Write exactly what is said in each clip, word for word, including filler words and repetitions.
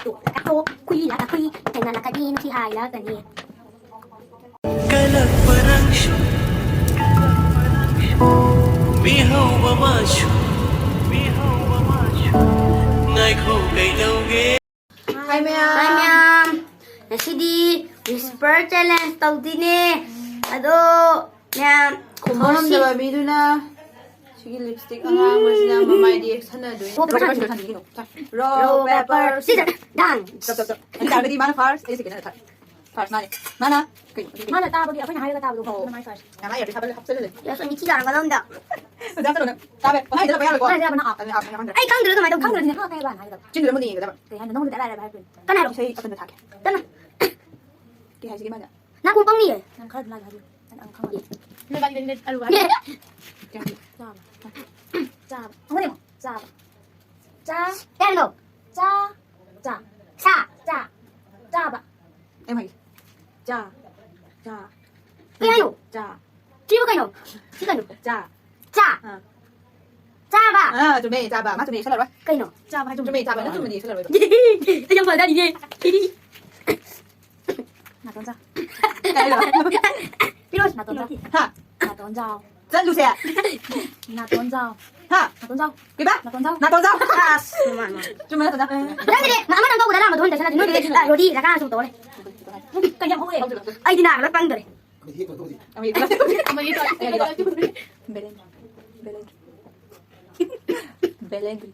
ꯇꯣꯛ ꯀꯨꯏ ꯂꯥꯛ ꯀꯨꯏ ꯊꯦꯡꯅ ꯂꯥꯛꯀꯅꯤ ꯅꯨꯡꯁꯤ ꯍꯥꯏꯔꯒꯅꯤ꯫ ꯀꯂꯛꯄꯔꯪꯁꯨ, ꯃꯤꯍꯧꯕ ꯃꯥꯁꯨ, ꯃꯤꯍꯧꯕ ꯃꯥꯁꯨ, ꯉꯥꯏꯈꯣ ꯀꯩꯗꯧꯒꯦ? Hi ꯃꯌꯥꯝ꯫ Hi ꯃꯌꯥꯝ꯫ ꯉꯁꯤꯗꯤ whisper challenge ꯇꯧꯗꯣꯏꯅꯦ꯫ ꯑꯗꯣ ꯃꯌꯥꯝ ꯈꯨꯝꯕ ꯈꯨꯝꯕꯁꯤ ꯉꯝꯗꯕ ꯃꯤꯗꯨꯅ ꯁꯤꯒꯤ lipstick ꯑꯉꯥꯡꯕꯁꯤꯅ ꯃꯃꯥꯏꯗ ꯌꯦꯛꯁꯟꯅꯗꯣꯏꯅꯤ꯫ ꯔꯣ, ꯄꯦꯄꯔ, ꯁꯤꯖꯔ꯫ ꯁꯤꯖꯔ꯫ ꯁꯤꯖꯔ꯫ ꯗꯥꯟ꯫ ꯆꯞ, ꯆꯞ, ꯆꯞ꯫ ꯑꯗꯨ ꯇꯥꯔꯒꯗꯤ ꯃꯥꯅ first, ꯑꯩ second ꯅꯠꯇ꯭ꯔꯥ third꯫ First ꯃꯥꯅꯦ꯫ ꯃꯥꯅ ꯀꯩꯅꯣ? ꯃꯥꯅ ꯇꯥꯕꯒꯤ ꯑꯩꯈꯣꯏꯅ ꯍꯥꯏꯔꯒ ꯇꯥꯕꯗꯣ꯫ ꯑꯣ꯫ ꯃꯃꯥꯏ first꯫ ꯌꯥꯝ ꯍꯥꯏ ꯌꯥꯗꯦ, ꯊꯥꯕꯜ ꯍꯥꯞꯆꯜꯂꯦ꯫ ꯌꯥꯁ, ꯃꯤꯊꯤ ꯇꯥꯔꯝꯒꯗꯧꯅꯤꯗ꯫ ꯑꯣꯖꯥ ꯆꯠꯂꯣꯅꯦ꯫ ꯇꯥꯕ ꯌꯥꯏ꯫ ꯄꯪꯍꯥꯏ ꯍꯥꯏꯖꯜꯂꯛꯄ ꯌꯥꯔꯣꯏꯀꯣ꯫ ꯄꯪꯍꯥꯏ ꯍꯥꯏꯖꯜꯂꯛꯄ ꯅꯪ ꯑꯥ꯫ ꯑꯩ ꯈꯪꯗ꯭ꯔꯗꯤ ꯀꯃꯥꯏꯅ ꯇꯧꯅꯤ? ꯈꯪꯗ꯭ꯔꯗꯤꯅꯦ ꯈꯪꯉꯛꯀꯦ ꯍꯥꯏꯕ ꯍꯥꯏꯒꯗꯕ꯫ ꯆꯤꯟꯗꯨꯗ ꯃꯨꯟꯅ ꯌꯦꯡꯒꯗꯕ꯫ ꯀꯩ ꯍꯥꯏꯅꯣ? ꯅꯪꯉꯣꯟꯗ ꯑꯔꯥꯏ ꯑꯔꯥꯏꯕ ꯍꯥꯏꯔꯛꯇꯣꯏꯅꯦ꯫ ꯀꯅꯥꯅꯣ? ꯏꯁꯩ ꯑꯀꯟꯕ ꯊꯥꯛꯀꯦ꯫ ꯀꯅꯥ? ꯀꯩ ꯍꯥꯏꯁꯤꯒꯦ ꯃꯥꯅ? ꯅꯥꯀꯣꯡ ꯄꯪꯅꯤꯌꯦ꯫ ꯅꯪ ꯈꯔ ꯑꯗꯨꯝ ꯂꯥꯜꯂꯦ ꯍꯥꯏꯕꯤꯌꯨ꯫ ꯅꯪ ꯑꯪ ꯈꯪꯉꯣꯏ꯫ ꯅꯣꯏꯕꯥꯅꯤ ꯂꯩ-, ꯂꯩ-, ꯑꯂꯨ ꯍꯥꯏꯕ꯫ ꯆꯥꯕ꯫ ꯆꯥꯕ꯫ ꯑꯃꯨꯛ ꯌꯦꯡꯉꯣ꯫ ꯆꯥꯕ꯫ ꯆꯥ꯫ ꯀꯩ ꯍꯥꯏꯅꯣ? ꯆꯥ꯫ ꯆꯥ꯫ ꯁꯥ꯫ ꯆꯥ꯫ ꯆꯥꯕ꯫ ꯑꯩ ꯍꯥꯏꯒꯦ꯫ ꯆꯥ꯫ ꯆꯥ꯫ ꯀꯩ ꯍꯥꯏꯅꯣ? ꯆꯥ꯫ ꯁꯤꯕꯨ ꯀꯩꯅꯣ? ꯁꯤ ꯀꯩꯅꯣ? ꯆꯥ꯫ ꯆꯥ꯫ ꯑꯥ꯫ ꯆꯥꯕ꯫ ꯑꯥ, ꯆꯨꯝꯃꯦ, ꯆꯥꯕ꯫ ꯃꯥ ꯆꯨꯝꯃꯦ, ꯌꯦꯛꯁꯜꯂꯔꯣꯏ꯫ ꯀꯩꯅꯣ? ꯆꯥꯕ ꯍꯥꯏꯗꯣ ꯆꯨꯝꯃꯦ, ꯆꯥꯕ꯫ ꯅꯪ ꯆꯨꯝꯃꯗꯤ ꯌꯦꯛꯁꯜꯂꯔꯣꯏꯕ꯫ ꯑꯩ ꯌꯥꯝ ꯐꯖꯔꯤꯌꯦ꯫ ꯅꯥꯇꯣꯟ ꯆꯥ꯫ ꯀꯩ ꯍꯥꯏꯅꯣ? ꯄꯤꯔꯣꯁ꯫ ꯅꯥꯇꯣꯟ ꯆꯥ꯫ ꯍꯥ? ꯅꯥꯇꯣꯟ ꯆꯥꯎ꯫ ꯆꯠꯂꯨꯁꯦ꯫ ꯅꯥꯇꯣꯟ ꯆꯥꯎ꯫ ꯍꯥ? ꯅꯥꯇꯣꯟ ꯆꯥꯎ꯫ ꯀꯩꯕ? ꯅꯥꯇꯣꯟ ꯆꯥꯎ꯫ ꯅꯥꯇꯣꯟ ꯆꯥꯎ꯫ ꯑꯁ, ꯃꯥ, ꯃꯥ꯫ ꯆꯨꯝꯃꯦ, ꯅꯥꯇꯣꯟ ꯆꯥꯎ꯫ ꯅꯪꯒꯤꯗꯤ ꯑꯃꯇꯪ ꯇꯧꯕꯗ ꯂꯥꯝꯕ ꯊꯣꯛꯍꯟꯗꯁꯦ ꯅꯠꯇꯦ꯫ ꯅꯣꯏꯒꯤꯗꯤ, ꯑ, ꯔꯣꯗꯤ ꯖꯒꯥ ꯁꯨꯝ ꯇꯧꯔꯦ꯫ ꯀꯩ ꯌꯥꯝ ꯍꯧꯋꯦ꯫ ꯑꯩꯗꯤ ꯅꯥꯔꯒ ꯂꯣꯏ ꯄꯪꯗꯣꯔꯦ꯫ ꯑꯃ ꯌꯦꯛꯄ꯫ ꯕꯦꯂꯦꯟꯗ꯭ꯔꯤ꯫ ꯕꯦꯂꯦꯟꯗ꯭ꯔꯤ꯫ ꯕꯦꯂꯦꯟꯗ꯭ꯔꯤ꯫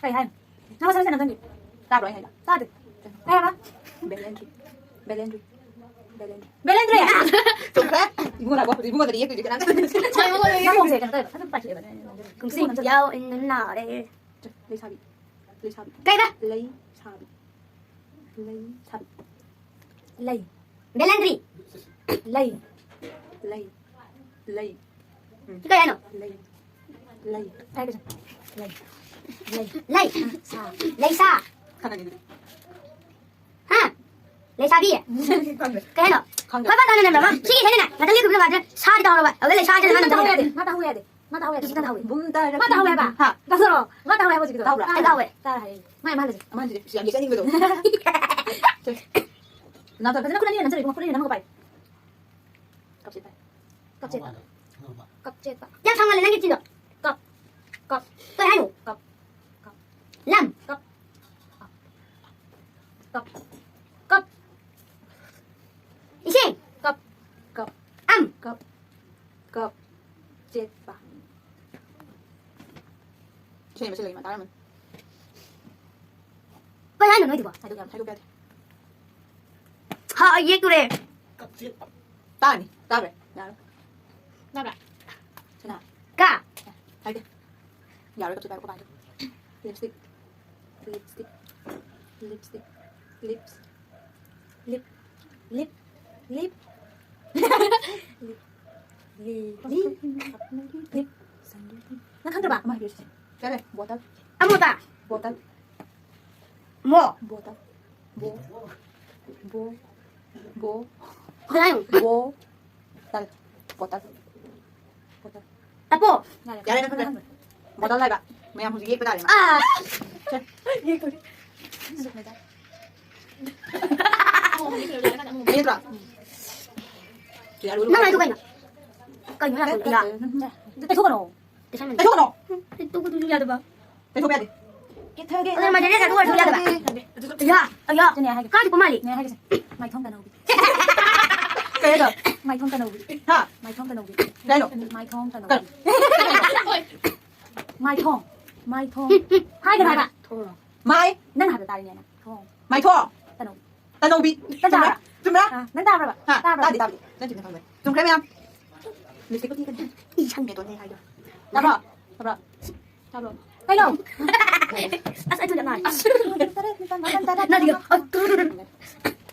ꯀꯩ ꯍꯥꯏꯅꯣ? ꯅꯪ ꯃꯁꯥ ꯃꯁꯥ ꯅꯪ ꯈꯪꯗꯦ꯫ ꯇꯥꯕ꯭ꯔꯣ ꯑꯩ ꯍꯥꯏꯗꯣ? ꯇꯥꯗꯦ꯫ ꯀꯩ ꯍꯥꯏꯕ? ꯕꯦꯂꯦꯟꯗ꯭ꯔꯤ꯫ ꯕꯦꯂꯦꯟꯗ꯭ꯔꯤ꯫ ꯕꯦꯂꯦꯟꯗ꯭ꯔꯤ꯫ ꯕꯦꯂꯦꯟꯗ꯭ꯔꯤ! ꯆꯨꯝꯈ꯭ꯔꯦ꯫ ꯏꯕꯨꯡꯉꯣ ꯂꯥꯛꯑꯣ꯫ ꯏꯕꯨꯡꯉꯣ ꯀꯔꯤ ꯌꯦꯛꯇꯣꯏꯁꯦ ꯀꯅꯥ? ꯅꯥꯀꯣꯡꯁꯦ ꯀꯩꯅꯣ ꯇꯧꯋꯦꯕ꯫ ꯑꯗꯨꯝ ꯄꯥꯏꯁꯤꯜꯂꯦꯕ꯫ ꯀꯨꯝꯁꯤ ꯌꯥꯎ ꯏꯟꯗꯨꯅ ꯅꯥꯔꯦ꯫ ꯂꯩꯁꯥꯕꯤ꯫ ꯂꯩꯁꯥꯕꯤ꯫ ꯀꯩꯕ? ꯂꯩꯁꯥꯕꯤ꯫ ꯂꯩꯁꯥꯕꯤ꯫ ꯂꯩ꯫ ꯕꯦꯂꯦꯟꯗ꯭ꯔꯤ꯫ ꯂꯩ꯫ ꯂꯩ꯫ ꯂꯩ꯫ ꯎꯝ꯫ ꯁꯤ ꯀꯩ ꯍꯥꯏꯅꯣ? ꯂꯩ꯫ ꯂꯩ꯫ ꯍꯥꯏ ꯀꯩꯅꯣ? ꯂꯩ꯫ ꯂꯩ꯫ ꯂꯩ꯫ ꯁꯥ꯫ ꯂꯩꯁꯥ꯫ ꯈꯪꯉꯅꯤ ꯑꯗꯨꯗꯤ꯫ ꯍꯥ? ꯂꯩꯁꯥꯕꯤ꯫ ꯈꯪꯗꯦ꯫ ꯀꯩ ꯍꯥꯏꯅꯣ? ꯈꯪꯗꯦ꯫ ꯍꯣꯏ, ꯕꯥ, ꯀꯩꯅꯣ, ꯅꯦꯝꯕ, ꯃꯥ ꯁꯤꯒꯤ ꯏꯁꯩꯁꯤꯅꯦ ꯉꯥꯛꯇꯪ ꯂꯦꯞꯈꯤꯕ ꯅꯨꯡꯉꯥꯏꯇ꯭ꯔꯦ꯫ ꯁꯥꯗꯤ ꯇꯧꯍꯧꯔꯕ꯫ ꯑꯗꯨꯗ ꯂꯩꯁꯥꯁꯤꯅ ꯃꯥ ꯅꯝꯊꯕ ꯌꯥꯗꯦ꯫ ꯃꯥ ꯇꯧꯍꯧ ꯌꯥꯗꯦ꯫ ꯃꯥ ꯇꯥꯍꯧꯋꯦ, ꯁꯨꯁꯃꯤꯇꯥ ꯇꯥꯍꯧꯋꯦ꯫ ꯕꯨꯝ ꯇꯥꯔꯛꯈꯤꯅꯤ꯫ ꯃꯥ ꯇꯥꯍꯧꯋꯦꯕ꯫ ꯍꯥ? ꯇꯥꯊꯣꯔꯛꯑꯣ꯫ ꯃꯥ ꯇꯥꯍꯧꯋꯦ ꯍꯥꯏꯕ ꯍꯧꯖꯤꯛꯀꯤꯗꯣ꯫ ꯇꯥꯍꯧꯕ꯭ꯔꯥ? ꯑꯩ ꯇꯥꯍꯧꯋꯦ꯫ ꯇꯥꯔꯦ ꯍꯥꯏꯌꯦ꯫ ꯃꯥ ꯌꯥꯝ ꯍꯜꯂꯁꯦ꯫ ꯑꯃ ꯍꯟꯖꯤꯜꯂꯦ꯫ ꯏꯁ, ꯌꯥꯝ ꯌꯦꯠꯆꯅꯤꯡꯕꯗꯣ꯫ ꯅꯥꯊꯣꯏ꯫ ꯐꯖꯅ ꯈꯨꯠ ꯑꯅꯤ ꯅꯝꯁꯤꯜꯂꯣ ꯏꯕꯨꯡꯉꯣ, ꯈꯨꯠ ꯑꯅꯤ ꯅꯝꯃꯒ ꯄꯥꯏ꯫ ꯀꯞꯆꯦꯠ ꯄꯥꯏ꯫ ꯀꯞꯆꯦꯠ ꯄꯥꯏ꯫ ꯀꯞꯆꯦꯠ ꯄꯥꯏ꯫ ꯌꯥꯝ ꯁꯥꯡꯃꯜꯂꯦ ꯅꯪꯒꯤ ꯆꯤꯟꯗꯣ꯫ ꯀꯞ꯫ ꯀꯞ꯫ ꯀꯩ ꯍꯥꯏꯅꯣ? ꯀꯞ꯫ ꯀꯞ꯫ ꯂꯝ꯫ ꯀꯞ꯫ ꯀꯞ꯫ ꯀꯞ꯫ ꯏꯁꯤꯡ꯫ ꯀꯞ꯫ ꯀꯞ꯫ ꯑꯝ꯫ ꯀꯞ꯫ ꯀꯞ꯫ ꯆꯦꯠꯄ꯫ ꯏꯁꯩ ꯑꯃ ꯁꯤꯜꯂꯒꯦ, ꯃꯥ ꯇꯥꯔꯝꯃꯅꯤ꯫ ꯀꯩ ꯍꯥꯏꯅꯣ ꯅꯣꯏꯗꯨꯕꯣ? ꯍꯥꯏꯗꯣꯛ ꯌꯥꯝ ꯍꯥꯏꯗꯣꯛꯄ ꯌꯥꯗꯦ꯫ ꯍꯥ, ꯑꯩ ꯌꯦꯛꯇꯣꯔꯦ꯫ ꯇꯥꯅꯤ, ꯇꯥꯕ꯭ꯔꯥ? ꯌꯥꯔꯣꯏ꯫ ꯇꯥꯕ꯭ꯔꯥ? ꯁꯅꯥ꯫ ꯀ꯫ ꯍꯥꯏꯗꯦ꯫ ꯌꯥꯔꯣꯏ, ꯀꯞꯁꯤ ꯄꯥꯏꯔꯛꯑꯣ, ꯄꯥꯏꯔꯛꯑꯣ꯫ ꯂꯤꯞꯁꯇꯤꯛ꯫ ꯂꯤꯞꯁꯇꯤꯛ꯫ ꯂꯤꯞꯁꯇꯤꯛ꯫ ꯂꯤꯞꯁ꯫ ꯂꯤꯞ꯫ ꯂꯤꯞ꯫ ꯂꯤꯞ꯫ ꯂꯤꯞ꯫ ꯂꯤ-, ꯂꯤ-, ꯂꯤꯞ꯫ ꯅꯪ ꯈꯪꯗ꯭ꯔꯕ? ꯑꯃ ꯍꯥꯏꯕꯤꯌꯨ, ꯁꯤꯁꯦ꯫ ꯀꯩ ꯍꯥꯏꯔꯦ? ꯕꯣꯇꯜ꯫ ꯑꯃꯣꯠꯄ꯫ ꯕꯣꯇꯜ꯫ ꯃꯣ꯫ ꯕꯣꯇꯜ꯫ ꯕꯣ꯫ ꯕꯣ꯫ ꯕꯣ꯫ ꯀꯩ ꯍꯥꯏꯅꯣ? ꯕꯣ-, ꯇꯜ꯫ ꯕꯣꯇꯜ꯫ ꯕꯣꯇꯜ꯫ ꯇꯞꯄꯣ꯫ ꯌꯥꯔꯦ, ꯌꯥꯔꯦ, ꯅꯪ ꯈꯪꯗ꯭ꯔꯦ꯫ ꯕꯣꯇꯜ ꯍꯥꯏꯕ꯫ ꯃꯌꯥꯝ ꯍꯧꯖꯤꯛ ꯌꯦꯛꯄ ꯇꯥꯔꯦ꯫ ꯑꯥ꯫ ꯁꯦ꯫ ꯌꯦꯛꯇꯣꯔꯤ꯫ ꯌꯦꯛꯇ꯭ꯔꯣ? ꯅꯪ ꯍꯥꯏꯗꯣ ꯀꯩꯅꯣ? ꯀꯩꯅꯣ ꯌꯥꯗꯣꯏ? ꯌꯥ-, ꯇꯩꯊꯣꯛꯀꯅꯣ꯫ ꯇꯩꯁꯟꯕꯅꯦ꯫ ꯇꯩꯊꯣꯛꯀꯅꯣ꯫ ꯇꯩꯊꯣꯛꯄꯗꯨꯁꯨ ꯌꯥꯗꯕ꯫ ꯇꯩꯊꯣꯛꯄ ꯌꯥꯗꯦ꯫ ꯑꯗꯨꯅ ꯃꯥꯏꯗ ꯂꯦꯛ ꯀꯩꯗꯧ ꯑꯣꯏꯔꯁꯨ ꯌꯥꯗꯕ꯫ ꯌꯥꯗꯦ꯫ ꯌꯥ, ꯌꯥ꯫ ꯑꯗꯨꯅꯦ ꯍꯥꯏꯒꯦ꯫ ꯀꯥꯏꯗ ꯄꯨꯃꯥꯜꯂꯤ? ꯅꯦ ꯍꯥꯏꯒꯦꯁꯦ꯫ ꯃꯥꯏꯊꯣꯡ ꯇꯅꯧꯕꯤ꯫ ꯀꯩ ꯍꯥꯏꯅꯣ? ꯃꯥꯏꯊꯣꯡ ꯇꯅꯧꯕꯤ꯫ ꯍꯥ? ꯃꯥꯏꯊꯣꯡ ꯇꯅꯧꯕꯤ꯫ ꯀꯩ ꯍꯥꯏꯅꯣ? ꯃꯥꯏꯊꯣꯡ ꯇꯅꯧꯕꯤ꯫ ꯀꯩ? ꯃꯥꯏꯊꯣꯡ꯫ ꯃꯥꯏꯊꯣꯡ꯫ ꯍꯥꯏꯒꯅꯣ ꯍꯥꯏꯕ꯫ ꯃꯥꯏ꯫ ꯅꯪ ꯍꯥꯏꯕ ꯇꯥꯔꯤꯅꯦ ꯅꯪ꯫ ꯊꯣꯡ꯫ ꯃꯥꯏꯊꯣꯡ꯫ ꯇꯅꯧꯕꯤ꯫ ꯇꯅꯧꯕꯤ꯫ ꯅꯪ ꯇꯥꯕ꯭ꯔꯥ? ꯆꯨꯝꯕ꯭ꯔꯥ? ꯆꯨꯝꯕ꯭ꯔꯥ? ꯑꯥ, ꯅꯪ ꯇꯥꯕ꯭ꯔꯕ? ꯍꯥ? ꯇꯥꯕ꯭ꯔꯕ? ꯇꯥꯗꯦ, ꯇꯥꯗꯦ꯫ ꯅꯪ ꯆꯨꯝꯅ ꯈꯪꯕꯅꯦ꯫ ꯆꯨꯝꯈ꯭ꯔꯦ, ꯃꯌꯥꯝ꯫ ꯂꯤꯞꯁꯇꯤꯛ ꯎꯠꯄꯤ ꯀꯩꯅꯣ? ꯏꯁꯟ꯫ ꯃꯦꯇꯣꯟꯅꯦ ꯍꯥꯏꯗꯣ꯫ ꯇꯥꯕ꯭ꯔꯣ? ꯇꯥꯕ꯭ꯔꯣ? ꯇꯥꯕ꯭ꯔꯣ? ꯀꯩꯅꯣ? ꯑꯁ, ꯑꯩ ꯊꯨꯟ ꯌꯥꯝ ꯅꯥꯔꯦ꯫ ꯑꯁ꯫ ꯇꯔꯦꯠ, ꯅꯤꯄꯥꯜ, ꯃꯥꯄꯜ, ꯇꯔꯥ, ꯅꯠꯇꯦ, ꯇꯔꯥꯃꯉꯥ꯫ ꯑ,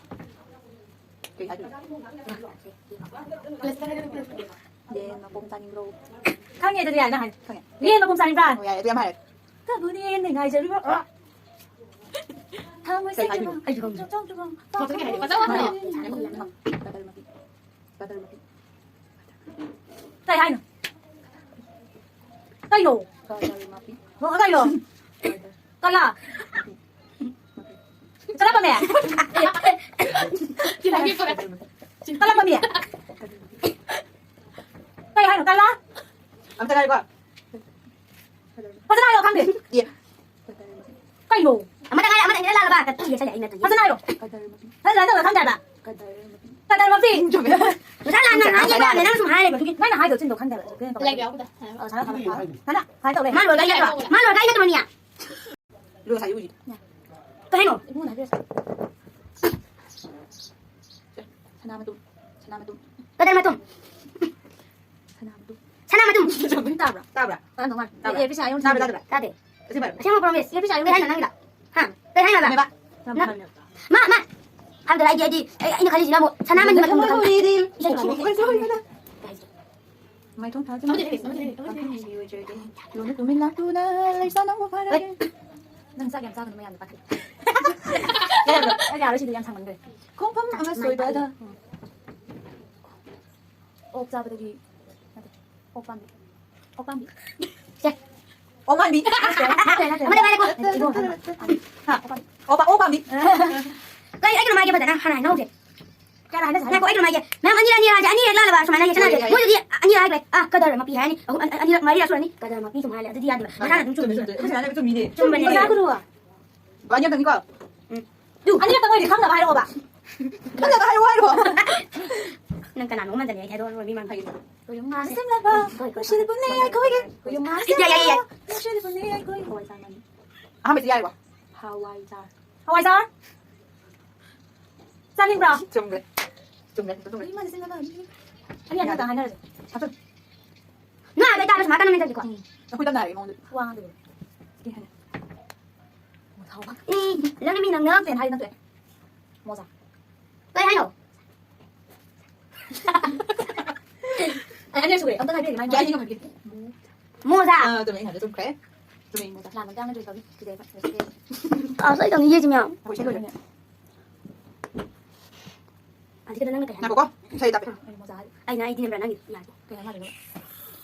ꯀꯩ ꯍꯥꯏꯗꯣꯏꯅꯣ? ꯌꯦꯟ ꯃꯄꯨꯝ ꯆꯥꯅꯤꯡꯕ꯭ꯔꯣ? ꯈꯪꯉꯦ, ꯑꯗꯨꯗꯤ ꯌꯥꯔꯦ, ꯅꯪ ꯍꯥꯏꯔꯣ꯫ ꯈꯪꯉꯦ꯫ ꯌꯦꯟ ꯃꯄꯨꯝ ꯆꯥꯅꯤꯡꯕ꯭ꯔꯥ? ꯑꯣ, ꯌꯥꯔꯦ, ꯑꯗꯨ ꯌꯥꯝ ꯍꯥꯏꯔꯦ꯫ ꯀꯕꯨꯅ ꯍꯦꯟꯅ ꯉꯥꯏꯖꯔꯤꯕ? ꯑ꯫ ꯊꯃꯣꯏ ꯀꯩ ꯍꯥꯏꯗꯣꯏꯅꯣ? ꯁꯦꯡꯅ ꯑꯩꯁꯨ ꯈꯪꯗꯦ꯫ ꯆꯣꯡ ꯆꯣꯡ ꯆꯣꯡ꯫ ꯃꯊꯛꯀꯤ ꯍꯥꯏꯗꯤ ꯐꯖꯕ ꯍꯥꯏꯌꯣ꯫ ꯀꯗꯔ ꯃꯄꯤ꯫ ꯀꯗꯔ ꯃꯄꯤ꯫ ꯀꯩ ꯍꯥꯏꯅꯣ? ꯀꯩꯅꯣ? ꯀꯩꯅꯣ? ꯀꯂꯥ? ꯀꯂꯥ ꯄꯥꯝꯃꯤ? ꯀꯂꯥ ꯄꯥꯝꯃꯤ? ꯀꯩ ꯍꯥꯏꯅꯣ? ꯀꯂꯥ? ꯑꯝꯇ ꯉꯥꯏꯌꯨꯀꯣ꯫ ꯐꯖꯅ ꯍꯥꯏꯔꯛꯑꯣ, ꯈꯪꯗꯦ꯫ ꯑꯦ꯫ ꯀꯩꯅꯣ? ꯑꯃꯇ ꯉꯥꯏꯔꯦ, ꯑꯃꯇ ꯉꯥꯏꯔꯦ, ꯂꯥꯜꯂꯕ꯫ ꯀꯠꯊꯤꯒꯦ ꯁꯤꯗ ꯑꯩꯅ ꯇꯧꯔꯤꯁꯦ꯫ ꯐꯖꯅ ꯍꯥꯏꯔꯣ꯫ ꯐꯖꯅ ꯍꯥꯏꯔꯣ, ꯈꯪꯗꯦ ꯍꯥꯏꯕ꯫ ꯀꯗꯔ ꯃꯄꯤ꯫ ꯉꯁꯥꯏ ꯂꯥꯟꯅ ꯉꯥꯡꯉꯦ, ꯂꯥꯟꯅ ꯅꯪ ꯁꯨꯝ ꯍꯥꯏꯔꯦ, ꯑꯗꯨꯒꯤ ꯅꯪꯅ ꯍꯥꯏꯗꯣ ꯆꯤꯟꯗꯣ ꯈꯪꯗꯦ ꯍꯥꯏꯕ꯫ ꯂꯥꯏꯛ ꯌꯥꯎꯕꯗ꯫ ꯑ, ꯁꯥꯔ ꯈꯪꯗꯦ꯫ ꯁꯥꯔ, ꯍꯥꯏ ꯇꯧꯔꯦ꯫ ꯃꯥ ꯂꯣꯏꯔꯒ ꯑꯩ ꯅꯠꯇ꯭ꯔꯣ? ꯃꯥ ꯂꯣꯏꯔꯒ ꯑꯩ ꯅꯠꯇ꯭ꯔꯣ, ꯃꯤꯌꯥ? ꯂꯨ ꯁꯥꯏ ꯎꯏ꯫ ꯀꯩ ꯍꯥꯏꯅꯣ? ꯏꯕꯨꯡꯉꯣꯅ ꯍꯥꯏꯕꯤꯔꯁꯤ꯫ ꯁꯅꯥ ꯃꯇꯨꯝ, ꯁꯅꯥ ꯃꯇꯨꯝ꯫ ꯀꯗꯔ ꯃꯇꯨꯝ꯫ ꯁꯅꯥ ꯃꯇꯨꯝ꯫ ꯁꯅꯥ ꯃꯇꯨꯝ꯫ ꯇꯥꯕ꯭ꯔꯥ? ꯇꯥꯕ꯭ꯔꯥ? ꯇꯥꯔꯝꯗꯧ ꯃꯥꯜꯂꯦ꯫ ꯇꯥꯕ꯭ꯔꯥ? ꯑꯦ, ꯄꯩꯁꯥ ꯑꯩꯉꯣꯟꯗ ꯇꯥꯕ꯭ꯔꯥ? ꯊꯤꯜꯂꯛꯑꯦ꯫ ꯇꯥꯕ꯭ꯔꯥ? ꯇꯥꯗꯦ꯫ ꯑꯁꯦꯡꯕ ꯍꯥꯏꯕ꯭ꯔꯥ? ꯑꯁꯦꯡꯕ promise꯫ ꯑꯦ, ꯄꯩꯁꯥ ꯑꯩꯉꯣꯟꯗ ꯀꯩ ꯍꯥꯏꯅꯣ ꯅꯪꯒꯤꯗꯣ? ꯍꯥ? ꯀꯩ ꯍꯥꯏꯅꯣ ꯍꯥꯏꯕ? ꯃꯦꯕꯥ? ꯅ-, ꯃꯥ, ꯃꯥ꯫ ꯍꯥꯏꯕꯗꯤ ꯑꯩꯗꯤ, ꯑꯩ, ꯑꯩꯅ ꯈꯜꯂꯤꯁꯤꯅ ꯑꯃꯨꯛ ꯁꯅꯥꯃꯍꯤ ꯃꯇꯨꯝꯗꯣ ꯈꯪꯕ꯫ ꯏꯁꯩ ꯁꯛꯂꯛꯑꯣ꯫ ꯃꯥꯏꯊꯣꯡ ꯊꯥꯖꯤꯟ꯫ ꯑꯃꯗꯤ ꯂꯩꯔꯦ, ꯑꯃꯗꯤ ꯂꯩꯔꯦ꯫ ꯂꯣꯟꯅ ꯇꯨꯃꯤꯟ ꯂꯥꯛꯇꯨꯅ ꯂꯩꯁꯥꯅꯧ ꯐꯔꯒꯦ꯫ ꯅꯪ ꯆꯥꯛ ꯌꯥꯝ ꯆꯥꯒꯅꯨ, ꯃꯌꯥꯝꯅ ꯄꯥꯈꯠꯂꯤ꯫ ꯌꯥꯔꯣꯏ, ꯌꯥꯔꯣꯏ, ꯁꯤꯗꯤ ꯌꯥꯝ ꯁꯥꯡꯃꯟꯈ꯭ꯔꯦ꯫ ꯈꯣꯡꯐꯝ ꯑꯃ ꯁꯣꯏꯕꯗ꯫ ꯎꯝ꯫ ꯑꯣꯛ ꯆꯥꯕꯗꯒꯤ ꯅꯠꯇꯦ, ꯑꯣꯛ ꯄꯥꯝꯕꯤ꯫ ꯑꯣꯛ ꯄꯥꯝꯕꯤ꯫ ꯁꯦ꯫ ꯑꯣꯛ ꯄꯥꯝꯕꯤ꯫ ꯅꯠꯇꯦ, ꯅꯠꯇꯦ, ꯅꯠꯇꯦ꯫ ꯑꯃꯗ ꯉꯥꯏꯔꯦꯀꯣ꯫ ꯏꯕꯨꯡꯉꯣ, ꯍꯥ? ꯑꯣꯛ ꯄꯥ-, ꯑꯣꯛ ꯄꯥꯝꯕꯤ꯫ ꯀꯩ, ꯑꯩ ꯀꯩꯅꯣꯝ ꯍꯥꯏꯒꯦ ꯐꯖꯅ, ꯍꯥꯟꯅ ꯍꯥꯏꯅꯍꯧꯁꯦ꯫ ꯀꯌꯥꯔꯛ ꯍꯥꯏꯅꯁꯦ ꯍꯥꯏꯅꯣ? ꯉꯥꯏꯈꯣ, ꯑꯩ ꯀꯩꯅꯣꯝ ꯍꯥꯏꯒꯦ꯫ ꯃꯌꯥꯝ ꯑꯅꯤꯔꯛ, ꯑꯅꯤꯔꯛ ꯍꯥꯏꯁꯦ, ꯑꯅꯤꯔꯛ ꯂꯥꯜꯂꯕ ꯁꯨꯃꯥꯏꯅ ꯍꯥꯏꯁꯦ, ꯁꯅꯥꯁꯦ꯫ ꯌꯥꯏ, ꯌꯥꯏ, ꯌꯥꯏ꯫ ꯃꯣꯏꯗꯗꯤ ꯑꯅꯤꯔꯛ ꯍꯥꯏꯈ꯭ꯔꯦ꯫ ꯑꯥ, ꯀꯗꯔ ꯃꯄꯤ ꯍꯥꯏꯔꯅꯤ꯫ ꯑꯍꯨꯝ, ꯑ-, ꯑꯅꯤꯔꯛ, ꯃꯔꯤꯔꯛ ꯁꯨꯔꯅꯤ꯫ ꯀꯗꯔ ꯃꯄꯤ ꯁꯨꯝ ꯍꯥꯏꯔꯦ꯫ ꯑꯗꯨꯗꯤ ꯌꯥꯗꯦꯕ꯫ ꯃꯁꯥꯅ ꯑꯗꯨꯝ ꯆꯨꯝꯃꯤ꯫ ꯆꯨꯝꯃꯤ, ꯆꯨꯝꯃꯤ꯫ ꯃꯁꯥꯅ ꯑꯗꯨꯝ ꯆꯨꯝꯃꯤꯅꯦ꯫ ꯆꯨꯝꯕꯅꯦ꯫ ꯃꯁꯥ ꯈꯨꯔꯨ꯫ ꯑꯅꯤꯔꯛꯇꯪꯅꯤꯀꯣ? ꯎꯝ꯫ ꯑꯅꯤꯔꯛꯇꯪ ꯑꯣꯏꯔꯗꯤ ꯈꯪꯅꯕ ꯍꯥꯏꯔꯛꯑꯣꯕ꯫ ꯈꯪꯅꯕ ꯍꯥꯏꯔꯛꯑꯣ ꯍꯥꯏꯔꯣ꯫ ꯅꯪ ꯀꯅꯥꯅꯣ ꯃꯥꯟꯗꯅꯦ ꯑꯩ ꯊꯥꯗꯣꯛꯑꯔꯣꯏ ꯃꯤ ꯃꯥꯡ ꯍꯥꯏꯒꯦ꯫ ꯀꯣꯌꯨꯝ ꯉꯥ ꯁꯦꯝꯂꯕ ꯅꯨꯡꯁꯤꯠ ꯄꯨꯟꯅ ꯌꯥꯏꯈꯣꯏꯒꯦ꯫ ꯀꯣꯌꯨꯝ ꯉꯥ ꯌꯥꯏ, ꯌꯥꯏ, ꯌꯥꯏ꯫ ꯁꯦꯝꯂꯕ ꯅꯨꯡꯁꯤꯠ ꯄꯨꯟꯅ ꯌꯥꯏꯈꯣꯏꯒꯦ꯫ ꯍꯋꯥꯏ ꯆꯥꯔ ꯃꯥꯜꯂꯤ꯫ ꯑꯍꯥꯟꯕꯁꯤ ꯌꯥꯏꯀꯣ? ꯍꯋꯥꯏ ꯆꯥꯔ꯫ ꯍꯋꯥꯏ ꯆꯥꯔ꯫ ꯆꯥꯅꯤꯡꯕ꯭ꯔꯣ? ꯆꯨꯝꯈ꯭ꯔꯦ꯫ ꯆꯨꯝꯈ꯭ꯔꯦ, ꯆꯨꯝꯈ꯭ꯔꯦ꯫ ꯀꯣꯌꯨꯝ ꯉꯥ ꯁꯦꯝꯂꯕ ꯅꯨꯡꯁꯤꯠ꯫ ꯑꯅꯤ ꯑꯅꯤ ꯈꯛꯇ ꯍꯥꯏꯅꯔꯁꯦ꯫ ꯍꯥꯞꯆꯤꯜꯂꯨ꯫ ꯅꯣꯏ ꯑꯗ ꯇꯥꯕ ꯁꯨꯃꯥꯏꯅ ꯀꯟꯅ ꯃꯦꯟꯁꯤꯜꯂꯤꯀꯣ? ꯎꯝ꯫ ꯑꯩꯈꯣꯏ ꯇꯞꯅ ꯍꯥꯏꯔꯒꯦ ꯃꯉꯣꯟꯗ꯫ ꯋꯥ ꯉꯥꯡꯗꯕꯤꯗ꯫ ꯀꯩ ꯍꯥꯏꯅꯤ? ꯃꯣꯖꯥ ꯍꯥꯏꯕ꯫ ꯎꯝ, ꯅꯪ ꯃꯤ ꯅꯪ ꯉꯔꯥꯡ ꯄꯦꯟ ꯍꯥꯏꯗꯤ ꯅꯠꯇ꯭ꯔꯦ? ꯃꯣꯖꯥ꯫ ꯀꯩ ꯍꯥꯏꯅꯣ? ꯑꯩ ꯑꯅꯤꯔꯛ ꯁꯨꯔꯦ꯫ ꯑꯝꯇ ꯍꯥꯏꯕꯤꯔꯗꯤ ꯃꯥꯏ ꯀꯩ ꯍꯥꯏꯅꯤꯡꯉꯝꯒꯦ? ꯃꯣꯖꯥ꯫ ꯑꯥ, ꯆꯨꯝꯃꯦ, ꯑꯩꯅ ꯍꯥꯏꯕꯗꯣ ꯆꯨꯝꯈ꯭ꯔꯦ꯫ ꯆꯨꯝꯃꯦ, ꯃꯣꯖꯥ꯫ ꯂꯥꯟꯕ ꯃꯇꯥꯡꯗ ꯀꯔꯤ ꯇꯧꯏ? ꯀꯤꯖꯩꯕ꯫ ꯑꯁ, ꯑꯩ ꯇꯧꯅꯤꯡꯉꯦ ꯁꯤ ꯃꯌꯥꯝ꯫ ꯑꯩꯈꯣꯏ ꯏꯁꯩ ꯂꯣꯏꯔꯦ꯫ ꯑꯁꯤꯗ ꯅꯪꯅ ꯀꯩ ꯍꯥꯏꯅꯣ? ꯉꯥꯏꯈꯣꯀꯣ, ꯏꯁꯩ ꯇꯞꯄꯦ꯫ ꯑꯩ ꯃꯣꯖꯥ ꯍꯥꯏ-, ꯑꯩꯅ ꯑꯩꯗꯤ ꯅꯝꯕꯔ ꯅꯪꯒꯤ ꯌꯥꯗꯦ꯫ ꯀꯩ ꯍꯥꯏꯅꯣ ꯍꯥꯏꯗꯣꯏꯅꯣ?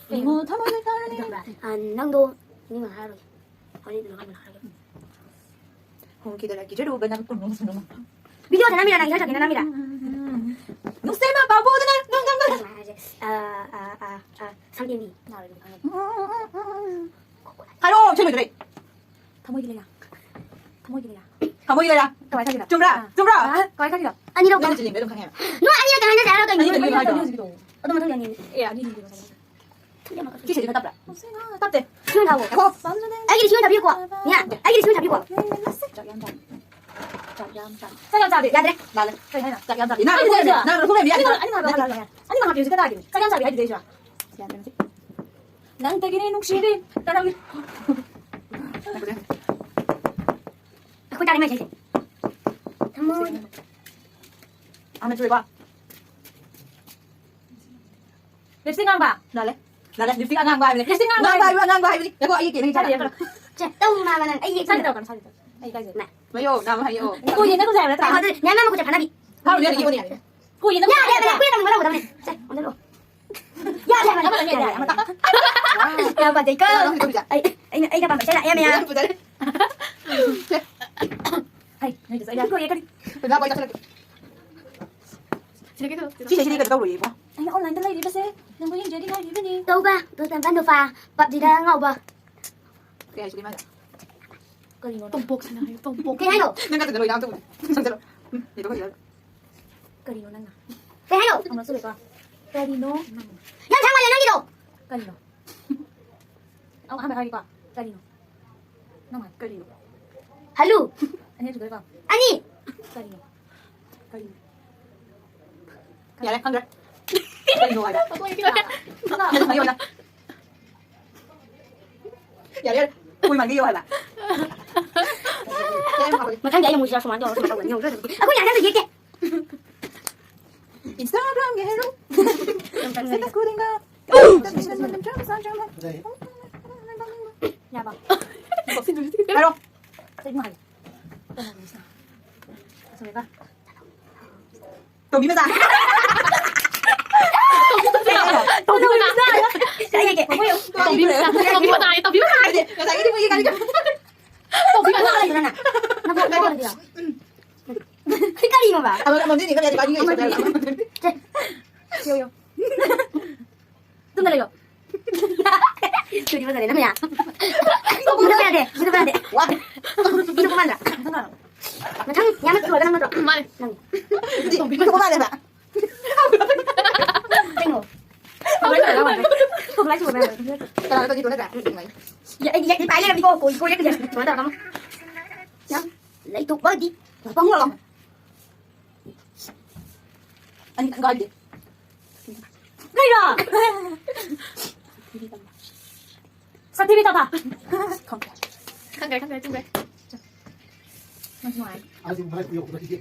ꯀꯩꯅꯣ ꯊꯃꯣꯏ ꯂꯩꯇꯥꯔꯅꯤ꯫ ꯈꯪꯕ꯭ꯔꯥ? ꯑ, ꯅꯪꯗꯣ ꯃꯤ ꯉꯥꯏꯍꯥꯛ ꯍꯥꯏꯔꯣꯏꯒꯦ꯫ ꯍꯣꯔꯦꯟ ꯅꯣꯡꯉꯥꯜꯂꯒ ꯍꯥꯏꯔꯒꯦ꯫ ꯍꯣꯡꯈꯤꯗꯅ ꯀꯤꯖꯔꯨꯕ ꯅꯪ ꯄꯨꯝꯅꯃꯛꯁꯨ ꯅꯃꯛ꯫ ꯚꯤꯗꯤꯑꯣ ꯁꯥꯟꯅꯃꯤꯔ ꯅꯪ? ꯏꯁꯩ ꯁꯛꯀꯦ ꯁꯥꯟꯅꯃꯤꯔ? ꯅꯨꯡꯁꯤꯕ ꯄꯥꯎꯕꯗꯨꯅ ꯅꯨꯡꯗꯝꯕ꯫ ꯍꯥꯏꯁꯦ, ꯑ, ꯑ, ꯑ, ꯑ, ꯁꯝꯇꯦꯝꯕꯤ꯫ ꯍꯥꯏꯔꯛꯑꯣ, ꯏꯁꯩ ꯂꯣꯏꯗꯣꯔꯦ꯫ ꯊꯃꯣꯏꯒꯤ ꯂꯩꯔꯥ꯫ ꯊꯃꯣꯏꯒꯤ ꯂꯩꯔꯥ꯫ ꯊꯃꯣꯏꯒꯤ ꯂꯩꯔꯥ꯫ ꯀꯃꯥꯏ ꯈꯜꯂꯤꯅꯣ? ꯆꯨꯝꯕ꯭ꯔꯥ? ꯑꯥ꯫ ꯆꯨꯝꯕ꯭ꯔꯥ? ꯑꯥ, ꯀꯃꯥꯏ ꯈꯜꯂꯤꯅꯣ? ꯑꯅꯤꯔꯛ ꯅꯪ ꯇꯧ꯫ ꯆꯤꯜꯂꯤꯉꯩ ꯑꯗꯨꯝ ꯈꯪꯉꯦꯕ꯫ ꯅꯣꯏ ꯑꯅꯤꯔꯛ ꯇꯧ ꯍꯥꯏꯅꯁꯦ ꯍꯥꯏꯔꯣ ꯀꯩꯅꯣ? ꯑꯅꯤꯔꯛ ꯇꯧ ꯍꯥꯏꯔꯣ꯫ ꯑꯗꯨ ꯃꯊꯪ ꯌꯥꯅꯤ꯫ ꯑꯦ, ꯑꯅꯤ ꯑꯅꯤ ꯇꯧ꯫ ꯁꯤ ꯁꯤꯗꯤ ꯈꯔ ꯇꯞꯄ꯭ꯔꯥ? ꯇꯞꯇꯦ꯫ ꯁꯤꯃ ꯊꯥꯎꯋꯣ꯫ ꯉꯥꯏꯈꯣ꯫ ꯑꯩꯒꯤꯗꯤ ꯁꯤꯃ ꯊꯥꯕꯤꯌꯨꯀꯣ꯫ ꯅꯤꯌꯥ, ꯑꯩꯒꯤꯗꯤ ꯁꯤꯃ ꯊꯥꯕꯤꯌꯨꯀꯣ꯫ ꯆꯥꯛ ꯌꯥꯝ ꯆꯥꯗꯦ꯫ ꯆꯥꯛ ꯌꯥꯝ ꯆꯥꯗꯦ꯫ ꯌꯥꯗ꯭ꯔꯦ꯫ ꯂꯥꯜꯂꯦ꯫ ꯀꯩ ꯍꯥꯏꯅꯣ? ꯆꯥꯛ ꯌꯥꯝ ꯆꯥꯗꯦ꯫ ꯅꯪ ꯑꯅꯤꯃꯛ ꯔꯨꯝ ꯂꯩꯕ ꯌꯥꯗꯦ꯫ ꯍꯥꯏꯕ꯫ ꯑꯅꯤꯃꯛ ꯍꯥꯏꯕ꯫ ꯑꯅꯤꯃꯛ ꯍꯥꯞꯄꯤꯌꯨ꯫ ꯁꯤ ꯀꯗꯥꯏꯗꯒꯤ? ꯆꯥꯛ ꯌꯥꯝ ꯆꯥꯕꯤ ꯍꯥꯏꯗꯨꯗꯤ ꯑꯩꯁꯨ꯫ ꯌꯥꯗ꯭ꯔꯦ ꯃꯁꯤ꯫ ꯅꯪꯇꯒꯤꯅꯦ ꯅꯨꯡꯁꯤꯕꯤ ꯇꯔꯥꯝꯅ꯫ ꯑꯩꯈꯣꯏ ꯇꯥꯔꯦ ꯃꯥꯏꯁꯦ꯫ ꯊꯝꯃꯣ꯫ ꯑꯃ ꯆꯨꯏꯀꯣ꯫ ꯂꯤꯞꯁꯇꯤꯛ ꯉꯥꯡꯕ꯫ ꯂꯥꯜꯂꯦ꯫ ꯂꯥꯜꯂꯦ꯫ ꯂꯤꯞꯁꯇꯤꯛ ꯑꯉꯥꯡꯕ ꯍꯥꯏꯕꯅꯦ꯫ ꯂꯤꯞꯁꯇꯤꯛ ꯉꯥꯡꯕ ꯉꯥꯡꯕ ꯍꯥꯏꯕꯅꯦ꯫ ꯍꯥꯏꯕꯅꯤ꯫ ꯉꯥꯏꯈꯣ, ꯑꯩ ꯀꯩꯅꯣ ꯁꯥꯗꯤ ꯌꯦꯡꯉꯛꯀꯅꯨ꯫ ꯁꯦ, ꯇꯧ ꯃꯥ ꯃꯥ ꯅꯪ꯫ ꯑꯩ ꯌꯦꯡ ꯁꯥꯗꯤ ꯇꯧꯔꯛꯀꯅꯨ, ꯁꯥꯗꯤ ꯇꯧꯔꯛꯀꯅꯨ꯫ ꯑꯩ ꯏꯀꯥꯏꯖꯩ꯫ ꯅꯥ꯫ ꯃꯌꯣ, ꯅꯥ ꯃꯌꯣ꯫ ꯀꯣꯏ ꯌꯦꯡꯅ ꯀꯨꯝꯖꯩ ꯍꯥꯏꯕ ꯅꯠꯇ꯭ꯔꯥ? ꯑꯗꯨ ꯅꯌꯥꯝ ꯃꯈꯨꯠꯁꯦ ꯐꯥꯅꯕꯤ꯫ ꯐꯥꯔꯨꯅꯦ, ꯌꯦꯡꯉꯨꯅꯦ꯫ ꯀꯣꯏ ꯌꯦꯡꯅ ꯌꯥꯗꯦ, ꯀꯨꯝꯖꯩ ꯍꯥꯏꯕ ꯅꯠꯇ꯭ꯔꯥ? ꯀꯨꯏꯅ ꯊꯝꯃꯒ ꯂꯧꯒꯗꯕꯅꯦ꯫ ꯁꯦ, ꯑꯣꯟꯁꯤꯜꯂꯣ꯫ ꯌꯥꯗꯦ ꯍꯥꯏꯕ ꯅꯠꯇ꯭ꯔꯥ? ꯌꯥꯗꯦ, ꯌꯥꯗꯦ, ꯑꯃꯇ꯫ ꯌꯥꯝ ꯐꯖꯩꯀꯣ꯫ ꯅꯪ ꯍꯧꯖꯤꯛ ꯀꯨꯝꯖꯩ꯫ ꯑꯩ, ꯑꯩꯅ, ꯑꯩꯅ ꯄꯥꯝꯕ ꯏꯁꯩ ꯂꯥꯛꯑꯦ, ꯃꯌꯥꯝ꯫ ꯅꯪ ꯐꯖꯔꯦ꯫ ꯁꯦ꯫ ꯍꯩ, ꯅꯣꯏꯗꯁꯨ ꯑꯩ ꯂꯥꯛꯀꯣ, ꯌꯦ ꯀꯔꯤ? ꯂꯥꯛꯑꯣ, ꯑꯩ ꯆꯠꯂꯒꯦ꯫ ꯁꯤꯗꯒꯤ ꯇꯧ꯫ ꯁꯤꯁꯦ, ꯁꯤꯗꯤ ꯀꯩꯅꯣ ꯇꯧꯔꯣꯏꯌꯦ, ꯏꯕꯨꯡꯉꯣ꯫ ꯑꯩꯅ online ꯗ ꯂꯩꯔꯤꯕꯁꯦ ꯅꯪꯕꯨ ꯌꯦꯡꯖꯒꯦ ꯍꯥꯏꯔꯤꯕꯅꯤ꯫ ꯇꯧꯕ, ꯇꯧꯕ, ꯇꯧꯕ, PUBG ꯗ ꯉꯥꯎꯕ꯫ ꯀꯩ ꯍꯥꯏꯁꯤꯒꯦ ꯃꯥꯅ? ꯀꯔꯤꯅꯣ ꯅꯪ? ꯇꯣꯝꯄꯣꯛ ꯁꯥꯟꯅ ꯍꯥꯏꯌꯨ, ꯇꯣꯝꯄꯣꯛ꯫ ꯀꯩ ꯍꯥꯏꯅꯣ? ꯅꯪ ꯅꯠꯇ꯭ꯔꯒ ꯂꯣꯏ ꯂꯥꯡ ꯇꯧꯕꯅꯦ꯫ ꯁꯪꯖꯜꯂꯣ꯫ ꯎꯝ, ꯌꯦꯡꯊꯣꯛ ꯐꯖꯅ꯫ ꯀꯔꯤꯅꯣ ꯅꯪꯅ? ꯀꯩ ꯍꯥꯏꯅꯣ? ꯑꯃꯨꯔꯛ ꯁꯨꯔꯦꯀꯣ꯫ ꯀꯔꯤꯅꯣ ꯅꯪꯅ? ꯌꯥꯝ ꯁꯥꯡꯃꯜꯂꯦ ꯅꯪꯒꯤꯗꯣ꯫ ꯀꯔꯤꯅꯣ? ꯑꯃꯨꯛ ꯑꯍꯥꯟꯕ ꯍꯥꯏꯔꯒꯦꯀꯣ꯫ ꯀꯔꯤꯅꯣ? ꯅꯪ ꯍꯥꯏ꯫ ꯀꯔꯤꯅꯣ? ꯍꯜꯂꯨ꯫ ꯑꯅꯤ ꯁꯨꯗꯣꯏꯀꯣ꯫ ꯑꯅꯤ꯫ ꯀꯔꯤꯅꯣ? ꯀꯔꯤꯅꯣ? ꯌꯥꯔꯦ, ꯈꯪꯗ꯭ꯔꯦ꯫ ꯀꯔꯤꯅꯣ ꯍꯥꯏꯕ? ꯐꯣꯇꯣ ꯌꯦꯡꯕꯤꯔꯣ꯫ ꯅꯪ ꯍꯥꯏꯌꯣ, ꯅꯪ꯫ ꯌꯥꯔꯦ, ꯌꯥꯔꯦ꯫ ꯀꯨꯏꯃꯟꯒꯦ ꯌꯦꯡꯉꯣ ꯍꯥꯏꯕ꯫ ꯌꯥꯔꯦ, ꯌꯥꯔꯦ꯫ ꯃꯊꯪꯗꯤ ꯑꯩꯅ ꯃꯨꯖꯤꯔ ꯁꯨꯃꯥꯏꯅ ꯇꯧꯔꯒ ꯁꯨꯃꯥꯏꯅ ꯇꯧꯒꯅꯤ꯫ ꯌꯦꯡꯉꯨ, ꯑꯩꯈꯣꯏ ꯌꯥꯝ ꯌꯥꯝꯅ ꯌꯦꯛꯇꯦ꯫ Instagram ꯒꯤ ꯍꯦꯔꯣ꯫ ꯌꯥꯝ ꯆꯪꯉꯦ꯫ Status ꯈꯨꯗꯤꯡꯗ꯫ ꯌꯥꯕ꯫ ꯍꯥꯏꯔꯣ꯫ ꯀꯩꯅꯣ ꯍꯥꯏꯌꯣ꯫ ꯀꯩꯅꯣ ꯍꯥꯏꯌꯣ꯫ ꯇꯣꯝꯕꯤ ꯃꯆꯥ꯫ ꯇꯧꯕꯤꯌꯨ ꯇꯥꯏ, ꯇꯧꯕꯤꯌꯨ ꯇꯥꯏ꯫ ꯉꯁꯥꯏꯒꯤꯗꯤ ꯃꯣꯏꯒꯤ ꯒꯥꯔꯤ ꯇꯧꯕꯤꯌꯨ ꯇꯥꯏ꯫ ꯅꯪ ꯀꯣꯛ ꯂꯩꯗꯅ꯫ ꯅꯪ ꯀꯣꯛ ꯂꯩꯗꯅ꯫ ꯀꯔꯤꯅꯣꯕ? ꯑꯃ, ꯑꯃ, ꯃꯤꯅꯤ ꯀꯔꯤ ꯍꯥꯏꯗꯤ ꯒꯥꯔꯤ ꯂꯩ꯫ ꯁꯦ, ꯌꯣ, ꯌꯣ꯫ ꯇꯨꯝꯗ ꯂꯩꯌꯣ꯫ ꯁꯨꯗꯤ ꯐꯖꯔꯦ, ꯅꯪ ꯃꯌꯥ꯫ ꯃꯨꯊꯠꯄ ꯌꯥꯗꯦ, ꯃꯨꯊꯠꯄ ꯌꯥꯗꯦ꯫ ꯋꯥ꯫ ꯃꯨꯊꯠꯄ ꯃꯥꯟꯗ꯭ꯔꯥ? ꯃꯊꯪ ꯌꯥꯝꯅ ꯊꯨꯔꯒ ꯅꯪ ꯅꯠꯇ꯭ꯔꯣ? ꯃꯥꯅꯦ꯫ ꯅꯪ꯫ ꯃꯨꯊꯠꯄ ꯃꯥꯜꯂꯦꯕ꯫ ꯀꯩꯅꯣ? ꯀꯃꯥꯏꯅ ꯇꯧꯔꯒ ꯋꯥꯗꯣꯏꯅꯣ? ꯀꯃꯥꯏꯅ ꯇꯧꯔꯒ ꯋꯥꯗꯣꯏꯅꯣ? ꯀꯅꯥꯅꯣ ꯇꯧꯒꯦ? ꯇꯣꯂꯦꯠꯇ? ꯌꯥ-, ꯑꯩ ꯌꯥ-, ꯑꯩ ꯄꯥꯏ ꯂꯩꯔꯝꯅꯤꯀꯣ, ꯀꯣꯏ, ꯀꯣꯏꯔꯛꯀꯅꯤ꯫ ꯀꯃꯥꯏꯅ ꯇꯧꯔꯒ ꯑꯃ? ꯌꯥꯝ ꯂꯩꯊꯣꯛꯄꯗꯤ꯫ ꯄꯪꯂꯣ ꯂꯥꯎ꯫ ꯑꯅꯤ ꯈꯛꯇꯪ ꯀꯥꯏꯗꯦ꯫ ꯀꯩꯅꯣ? ꯁꯛꯊꯤꯕꯤ ꯇꯥꯊꯥ꯫ ꯈꯪꯗ꯭ꯔꯦ, ꯈꯪꯗ꯭ꯔꯦ, ꯆꯤꯡꯈ꯭ꯔꯦ꯫ ꯅꯪꯁꯨ ꯅꯨꯡꯉꯥꯏ꯫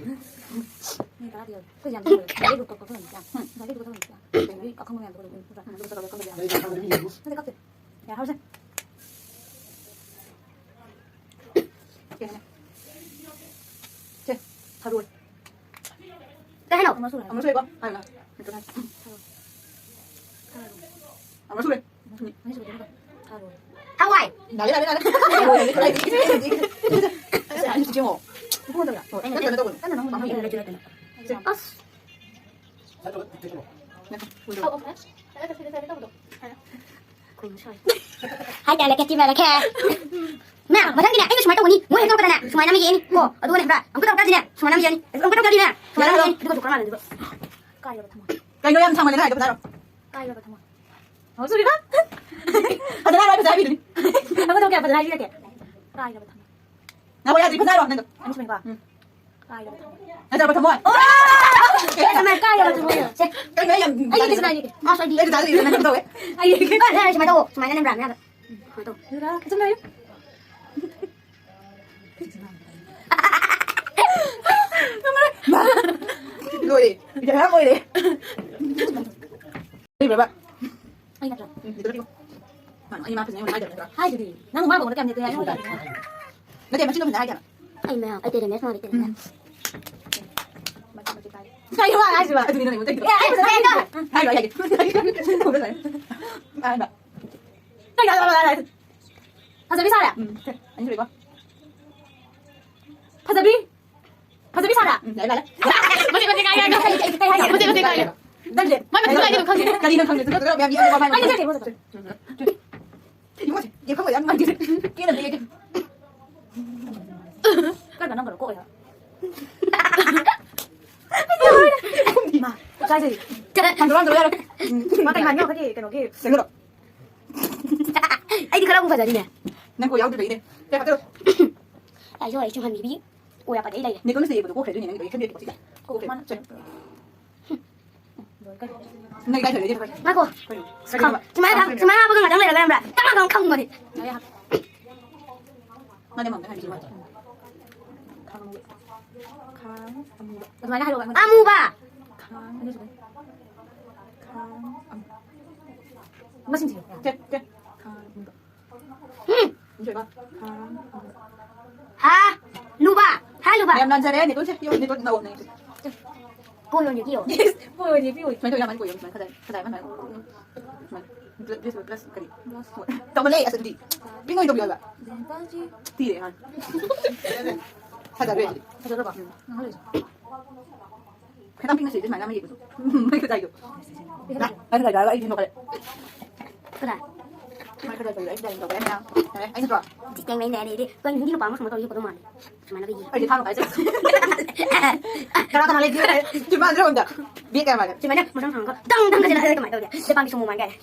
ꯃꯤ ꯇꯔꯥꯗꯤ ꯌꯧꯔꯦ꯫ ꯑꯩꯈꯣꯏ ꯌꯥꯝ ꯌꯧꯔꯦ꯫ ꯒꯥꯔꯤ ꯒꯨꯔꯨ ꯀꯛꯄ ꯊꯝꯃꯤꯁꯦ ꯌꯥꯝ꯫ ꯎꯝ, ꯒꯥꯔꯤ ꯒꯨꯔꯨ ꯀꯛꯄ ꯊꯝꯃꯤꯁꯦ ꯌꯥꯝ꯫ ꯀꯩꯅꯣꯒꯤ ꯑꯈꯪꯕ ꯃꯌꯥꯝꯗꯣ ꯀꯩꯗꯧꯗꯣꯏꯅꯣ? ꯅꯠꯇ꯭ꯔꯒ ꯅꯠꯇꯦ, ꯀꯛꯇꯦ꯫ ꯌꯥꯔꯦ, ꯍꯧꯖꯤꯛ꯫ ꯁꯦ, ꯊꯔꯣꯏ꯫ ꯀꯩ ꯍꯥꯏꯅꯣ? ꯑꯃ ꯁꯨꯔꯦ꯫ ꯑꯃ ꯁꯨꯔꯦꯀꯣ? ꯍꯥꯏꯔꯣ, ꯍꯥꯏꯔꯣ꯫ ꯎꯝ, ꯊꯔꯣꯏ꯫ ꯊꯔꯣꯏ꯫ ꯑꯃ ꯁꯨꯔꯦ꯫ ꯑꯃ ꯁꯨꯔꯦ꯫ ꯊꯋꯥꯏ꯫ ꯅꯥꯔꯦ, ꯅꯥꯔꯦ, ꯅꯥꯔꯦ꯫ ꯂꯣꯏꯔꯦ, ꯂꯣꯏꯔꯦ, ꯂꯣꯏꯔꯦ꯫ ꯑꯁ, ꯑꯅꯤꯁꯨ ꯆꯦꯡꯉꯣ꯫ ꯏꯕꯨꯡꯉꯣ ꯇꯧꯔꯥ? ꯍꯣꯏ, ꯀꯟꯅ ꯇꯧꯒꯅꯨ꯫ ꯀꯟꯅ ꯅꯪ ꯃꯃꯥꯡ ꯂꯩꯔꯦ, ꯂꯩꯔꯦ, ꯂꯩꯔꯦ꯫ ꯑꯁ꯫ ꯍꯥꯏ ꯇꯥꯔꯦ, ꯀꯦꯇꯤ ꯃꯥꯜꯂꯦ, ꯈꯦ꯫ ꯃꯦꯝ, ꯃꯊꯪꯒꯤꯅꯦ, ꯑꯩꯅ ꯁꯨꯃꯥꯏꯅ ꯇꯧꯒꯅꯤ, ꯃꯣꯏ ꯍꯦꯛ ꯇꯧꯔꯛꯄꯗꯅꯦ, ꯁꯨꯃꯥꯏꯅ ꯑꯃ ꯌꯦꯛꯑꯅꯤ, ꯀꯣ, ꯑꯗꯨꯒꯅꯦ, ꯈꯪꯕ꯭ꯔꯥ? ꯑꯃꯨꯛꯀ ꯇꯧꯔꯛꯇ꯭ꯔꯗꯤꯅꯦ, ꯁꯨꯃꯥꯏꯅ ꯑꯃ ꯌꯦꯛꯑꯅꯤ, ꯑꯃꯨꯛꯀ ꯇꯧꯔꯛꯇ꯭ꯔꯗꯤꯅꯦ, ꯁꯨꯃꯥꯏꯅ ꯑꯃ ꯌꯦꯛꯑꯅꯤ, ꯑꯗꯨꯒ ꯗꯣꯛꯇꯔ ꯃꯥꯜꯂꯦ, ꯑꯗꯨꯒ꯫ ꯀꯥꯏꯔꯕ ꯊꯝꯃꯣꯏ꯫ ꯀꯩꯅꯣ ꯌꯥꯝ ꯁꯥꯡꯃꯜꯂꯦ, ꯅꯪ ꯍꯥꯏꯗꯣ ꯐꯖꯅ ꯍꯥꯏꯔꯣ꯫ ꯀꯥꯏꯔꯕ ꯊꯝꯃꯣꯏ꯫ ꯑꯣ, ꯁꯨꯔꯤꯀꯥ? ꯐꯖꯅ ꯍꯥꯏꯔꯣ, ꯐꯖꯅ ꯍꯥꯏꯕꯤꯗꯨꯅꯤ꯫ ꯑꯃꯨꯛꯀ ꯇꯧꯔꯛꯀꯦ, ꯐꯖꯅ ꯍꯥꯏꯕꯤꯔꯛꯀꯦ꯫ ꯀꯥꯏꯔꯕ ꯊꯝꯃꯣꯏ꯫ ꯉꯥꯏꯈꯣ, ꯌꯥꯗ꯭ꯔꯤ, ꯐꯖꯅ ꯍꯥꯏꯔꯣ, ꯅꯪꯗꯣ꯫ ꯑꯅꯤꯁꯨꯕꯅꯦꯀꯣ꯫ ꯎꯝ꯫ ꯀꯥꯏꯔꯕ ꯊꯝꯃꯣꯏ꯫ ꯅꯠꯇ꯭ꯔꯕ ꯊꯝꯃꯣꯏ? ꯑꯣ! ꯀꯃꯥꯏ ꯀꯥꯏꯔꯕ ꯊꯝꯃꯣꯏ? ꯁꯦ꯫ ꯀꯩꯅꯣ ꯌꯥꯝ ꯑꯩ ꯌꯦꯡꯒꯦ, ꯁꯤꯗ ꯌꯦꯡꯒꯦ꯫ ꯑꯁ, ꯑꯩꯗꯤ ꯑꯩ ꯆꯥꯗ꯭ꯔꯤ, ꯅꯪ ꯀꯩꯅꯣ ꯇꯧꯋꯦ꯫ ꯑꯩ ꯌꯦꯡꯒꯦ꯫ ꯁꯨꯃꯥꯏꯅ ꯇꯧ, ꯁꯨꯃꯥꯏꯅ ꯅꯝꯕ꯭ꯔꯥ, ꯃꯌꯥꯗ꯫ ꯁꯨꯃꯥꯏꯅ ꯇꯧ꯫ ꯑꯗꯨꯒ ꯈꯤꯇꯪ ꯂꯩꯌꯨ꯫ ꯂꯣꯏꯔꯦ꯫ ꯏꯕꯦꯝꯃ, ꯂꯣꯏꯔꯦ꯫ ꯂꯩꯕ꯭ꯔꯕ? ꯑꯩ ꯅꯠꯇ꯭ꯔꯣ? ꯎꯝ, ꯂꯤꯇꯔ ꯄꯤꯌꯨ꯫ ꯃꯥꯅ ꯑꯩ ꯃꯥ ꯐꯖꯅ ꯌꯦꯡꯉꯣ ꯍꯥꯏꯗꯕ ꯅꯠꯇ꯭ꯔꯣ? ꯍꯥꯏꯗꯨꯗꯤ꯫ ꯅꯪ ꯃꯥ ꯃꯉꯣꯟꯗ ꯀꯌꯥꯝ ꯅꯦꯠꯇꯦ ꯍꯥꯏ? ꯑꯩꯉꯣꯟꯗ ꯅꯠꯇꯦ, ꯃꯁꯤꯡꯗꯣ ꯐꯖꯅ ꯍꯥꯏꯗꯦ ꯍꯥꯏꯕ꯫ ꯑꯩ ꯃꯌꯥꯝ, ꯑꯩ ꯇꯦꯂꯦꯟ ꯃꯦꯠꯁ ꯃꯥꯜꯂꯦ, ꯇꯦꯂꯦꯟ ꯎꯝ꯫ ꯃꯦꯠꯁ꯫ ꯃꯆꯤꯠ ꯃꯆꯤꯠ ꯇꯥꯏ꯫ ꯀꯩꯅꯣ ꯃꯥ ꯍꯥꯏꯁꯤꯕꯣ? ꯑꯗꯨꯅꯤ ꯅꯪ ꯑꯩꯉꯣꯟꯗ ꯑꯦ, ꯑꯩ ꯐꯖꯅ ꯍꯥꯏꯗꯣ꯫ ꯍꯥꯏꯔꯣꯏ, ꯍꯥꯏꯒꯦ꯫ ꯍꯥꯏꯔꯣꯏ꯫ ꯀꯩꯅꯣ, ꯀꯩꯅꯣ, ꯀꯩꯅꯣ꯫ ꯐꯖꯕꯤ ꯁꯥꯔꯦ? ꯎꯝ, ꯁꯦ, ꯑꯅꯤꯁꯨꯕꯩꯀꯣ꯫ ꯐꯖꯕꯤ? ꯐꯖꯕꯤ ꯁꯥꯔꯦ? ꯎꯝ, ꯌꯥꯔꯦ, ꯌꯥꯔꯦ꯫ ꯃꯁꯤ, ꯃꯁꯤ ꯉꯥꯏ, ꯉꯥꯏ, ꯉꯥꯏ꯫ ꯀꯩ, ꯀꯩ, ꯀꯩ ꯍꯥꯏꯒꯦ? ꯃꯁꯤ, ꯃꯁꯤ ꯉꯥꯏ, ꯉꯥꯏ꯫ ꯅꯪꯁꯦ꯫ ꯃꯥꯏ ꯃꯁꯤ ꯉꯥꯏ, ꯉꯥꯏ, ꯈꯪꯗꯦ꯫ ꯀꯔꯤꯅꯣ ꯈꯪꯗꯦ? ꯆꯠꯊꯣꯛ, ꯆꯠꯊꯣꯛ, ꯃꯌꯥꯝ ꯌꯦꯡꯉꯒ ꯃꯥꯏ ꯑꯩꯅ ꯆꯠꯇꯦ, ꯃꯣꯏ ꯆꯠꯇꯦ꯫ ꯏꯃꯣꯏ, ꯌꯦꯡꯐꯝꯒ ꯌꯥꯝ ꯅꯨꯡꯉꯥꯏꯇꯦ꯫ ꯀꯦꯅꯕ ꯌꯦꯡꯒꯦ꯫ ꯀꯔꯝꯕ ꯅꯝꯕꯔꯅꯣ ꯀꯣꯛ ꯌꯥ꯫ ꯃꯥ, ꯏꯀꯥꯏꯖꯩ꯫ ꯍꯟꯗꯣꯔꯛꯑꯣ, ꯍꯟꯗꯣꯔꯛꯑꯣ, ꯌꯥꯔꯦ꯫ ꯃꯥ ꯀꯩ ꯃꯥꯟꯒꯦ? ꯑꯩꯈꯣꯏꯒꯤ ꯀꯩꯅꯣꯒꯤ꯫ ꯀꯩꯅꯣ? ꯑꯩꯗꯤ ꯈꯔ ꯑꯃꯨꯛ ꯐꯖꯔꯤꯅꯦ꯫ ꯅꯪ ꯀꯣꯛ ꯌꯥꯎꯗ꯭ꯔꯤꯕꯩꯅꯦ꯫ ꯁꯦ, ꯍꯥꯞꯆꯜꯂꯣ꯫ ꯑꯩꯁꯨ ꯑꯩ ꯁꯨꯝ ꯍꯟꯕꯤꯕꯤ꯫ ꯀꯣꯛ ꯌꯥ ꯐꯖꯩ ꯂꯩꯔꯦ꯫ ꯅꯦꯀꯣꯟꯅ ꯁꯤꯗ ꯌꯦꯡꯕꯗꯣ ꯀꯣꯛꯈ꯭ꯔꯦ ꯑꯗꯨꯏꯅꯦ ꯅꯪꯒꯤꯗꯣ ꯌꯦꯛꯁꯟꯕꯤꯔꯗꯤ ꯀꯣꯛꯁꯤꯗ꯫ ꯀꯣꯛꯈ꯭ꯔꯦ꯫ ꯃꯥꯅ ꯁꯦ꯫ ꯅꯪ ꯏꯀꯥꯏ ꯊꯣꯏꯔꯦ, ꯏꯀꯥꯏ ꯊꯣꯏꯔꯦ꯫ ꯉꯥꯏꯈꯣ꯫ ꯀꯩꯅꯣ? ꯈꯥ-, ꯁꯨꯃꯥꯏꯅ ꯍꯥꯞ-, ꯁꯨꯃꯥꯏꯅ ꯍꯥꯞꯄꯒ ꯉꯥꯛꯇꯪ ꯂꯩꯔꯒ ꯅꯝꯕ꯭ꯔꯥ? ꯇꯛ ꯂꯥꯎꯅ ꯈꯪꯕꯅꯦ꯫ ꯃꯥꯅꯦ, ꯃꯥꯅꯦ, ꯍꯥꯏꯕꯤꯌꯨ꯫ ꯈꯥꯡ ꯑꯃꯨꯕ꯫ ꯈꯥꯡ ꯑꯃꯨꯕ꯫ ꯑꯗꯨꯃꯥꯏꯅ ꯍꯥꯏꯔꯛꯑꯣ ꯑꯩꯉꯣꯟꯗ꯫ ꯑꯃꯨꯕ꯫ ꯈꯥꯡ ꯑꯅꯤꯁꯨꯕ꯫ ꯈꯥꯡ ꯑꯃꯨꯕ꯫ ꯃꯁꯤꯡ ꯊꯤꯌꯨ꯫ ꯀꯦ, ꯀꯦ꯫ ꯈꯥꯡ ꯑꯃꯨꯕ꯫ ꯎꯝ꯫ ꯑꯅꯤꯁꯨꯕ꯫ ꯈꯥꯡ ꯑꯃꯨꯕ꯫ ꯍꯥ? ꯂꯨꯕ꯫ ꯍꯥ, ꯂꯨꯕ꯫ ꯌꯥꯝ ꯂꯥꯟꯖꯔꯦ, ꯅꯦꯇꯣꯟꯁꯦ꯫ ꯄꯤꯌꯣ, ꯅꯦꯇꯣꯟ ꯂꯥꯛꯑꯣ, ꯅꯦꯇꯣꯟ꯫ ꯄꯣꯏ ꯑꯣꯏꯅ ꯄꯤꯌꯣ꯫ Yes, ꯄꯣꯏ ꯑꯣꯏꯅ ꯄꯤꯌꯣ꯫ ꯁꯨꯃꯥꯏꯅ ꯇꯧ, ꯌꯥꯝ ꯄꯣꯏ, ꯁꯨꯃꯥꯏꯅ ꯈꯖꯥꯏ, ꯈꯖꯥꯏ ꯑꯃ ꯁꯨꯃꯥꯏꯅ꯫ ꯁꯨꯃꯥꯏꯅ꯫ Plus, plus, plus ꯀꯔꯤ? Plus. ꯇꯧꯃꯜꯂꯦ, ꯑꯁ, ꯑꯗꯨꯗꯤ꯫ ꯄꯤꯡ ꯑꯣꯏꯅ ꯇꯧꯕꯤꯌꯣ ꯍꯥꯏꯕ꯫ ꯇꯤꯔꯦ, ꯍꯥ꯫ ꯐꯖꯈ꯭ꯔꯦ ꯑꯗꯨꯗꯤ꯫ ꯐꯖꯈ꯭ꯔꯕꯣ? ꯎꯝ꯫ ꯉꯥꯏꯍꯥꯛ ꯂꯩꯔꯁꯤ꯫ ꯈꯤꯇꯪ ꯄꯤꯛꯅ ꯁꯤꯗꯤ ꯁꯨꯃꯥꯏꯅ ꯑꯃ ꯌꯦꯡꯕꯗꯣ꯫ ꯃꯩ ꯈꯖꯥꯏꯗꯣ꯫ ꯂꯥꯛ, ꯃꯩ ꯈꯖꯥꯏꯗꯣ ꯑꯩ ꯁꯤꯟꯗꯣꯛꯈ꯭ꯔꯦ꯫ ꯀꯅꯥ? ꯃꯩ ꯈꯖꯥꯏ ꯇꯧꯔꯦ, ꯑꯩ ꯁꯤꯗ ꯌꯦꯡꯊꯣꯛꯈ꯭ꯔꯦ ꯃꯌꯥꯝ꯫ ꯌꯥꯔꯦ, ꯑꯩ ꯅꯠꯇ꯭ꯔꯣ? ꯖꯤꯇꯦꯡ ꯃꯩ ꯂꯩꯔꯦ, ꯑꯩꯗꯤ꯫ ꯀꯩꯅꯣ, ꯍꯤꯟꯗꯤ ꯅꯨꯄꯥ ꯑꯃ ꯁꯨꯃꯥꯏꯅ ꯇꯧꯔ ꯌꯦꯛꯄꯗꯣ ꯃꯥꯜꯂꯦ꯫ ꯁꯨꯃꯥꯏꯅ ꯌꯦꯛ꯫ ꯑꯩꯗꯤ ꯊꯥꯡ ꯄꯥꯏꯁꯦ꯫ ꯀꯅꯥ ꯀꯅꯥ ꯂꯩꯒꯦ? ꯆꯤꯝꯕꯥꯟꯁꯦ ꯑꯃꯨꯛꯇ꯫ ꯕꯦꯛ ꯀꯌꯥ ꯃꯥꯜꯂꯦ? ꯁꯨꯃꯥꯏꯅ ꯃꯊꯪ ꯊꯪꯒ ꯗꯪ ꯗꯪ ꯀ ꯆꯦꯜꯂꯛꯑꯗꯤ ꯀꯃꯥꯏꯅ ꯇꯧꯅꯤ? ꯖꯄꯥꯟꯒꯤ ꯁꯨꯃꯣ ꯃꯥꯟꯒꯦ ꯍꯥꯏꯔꯦ꯫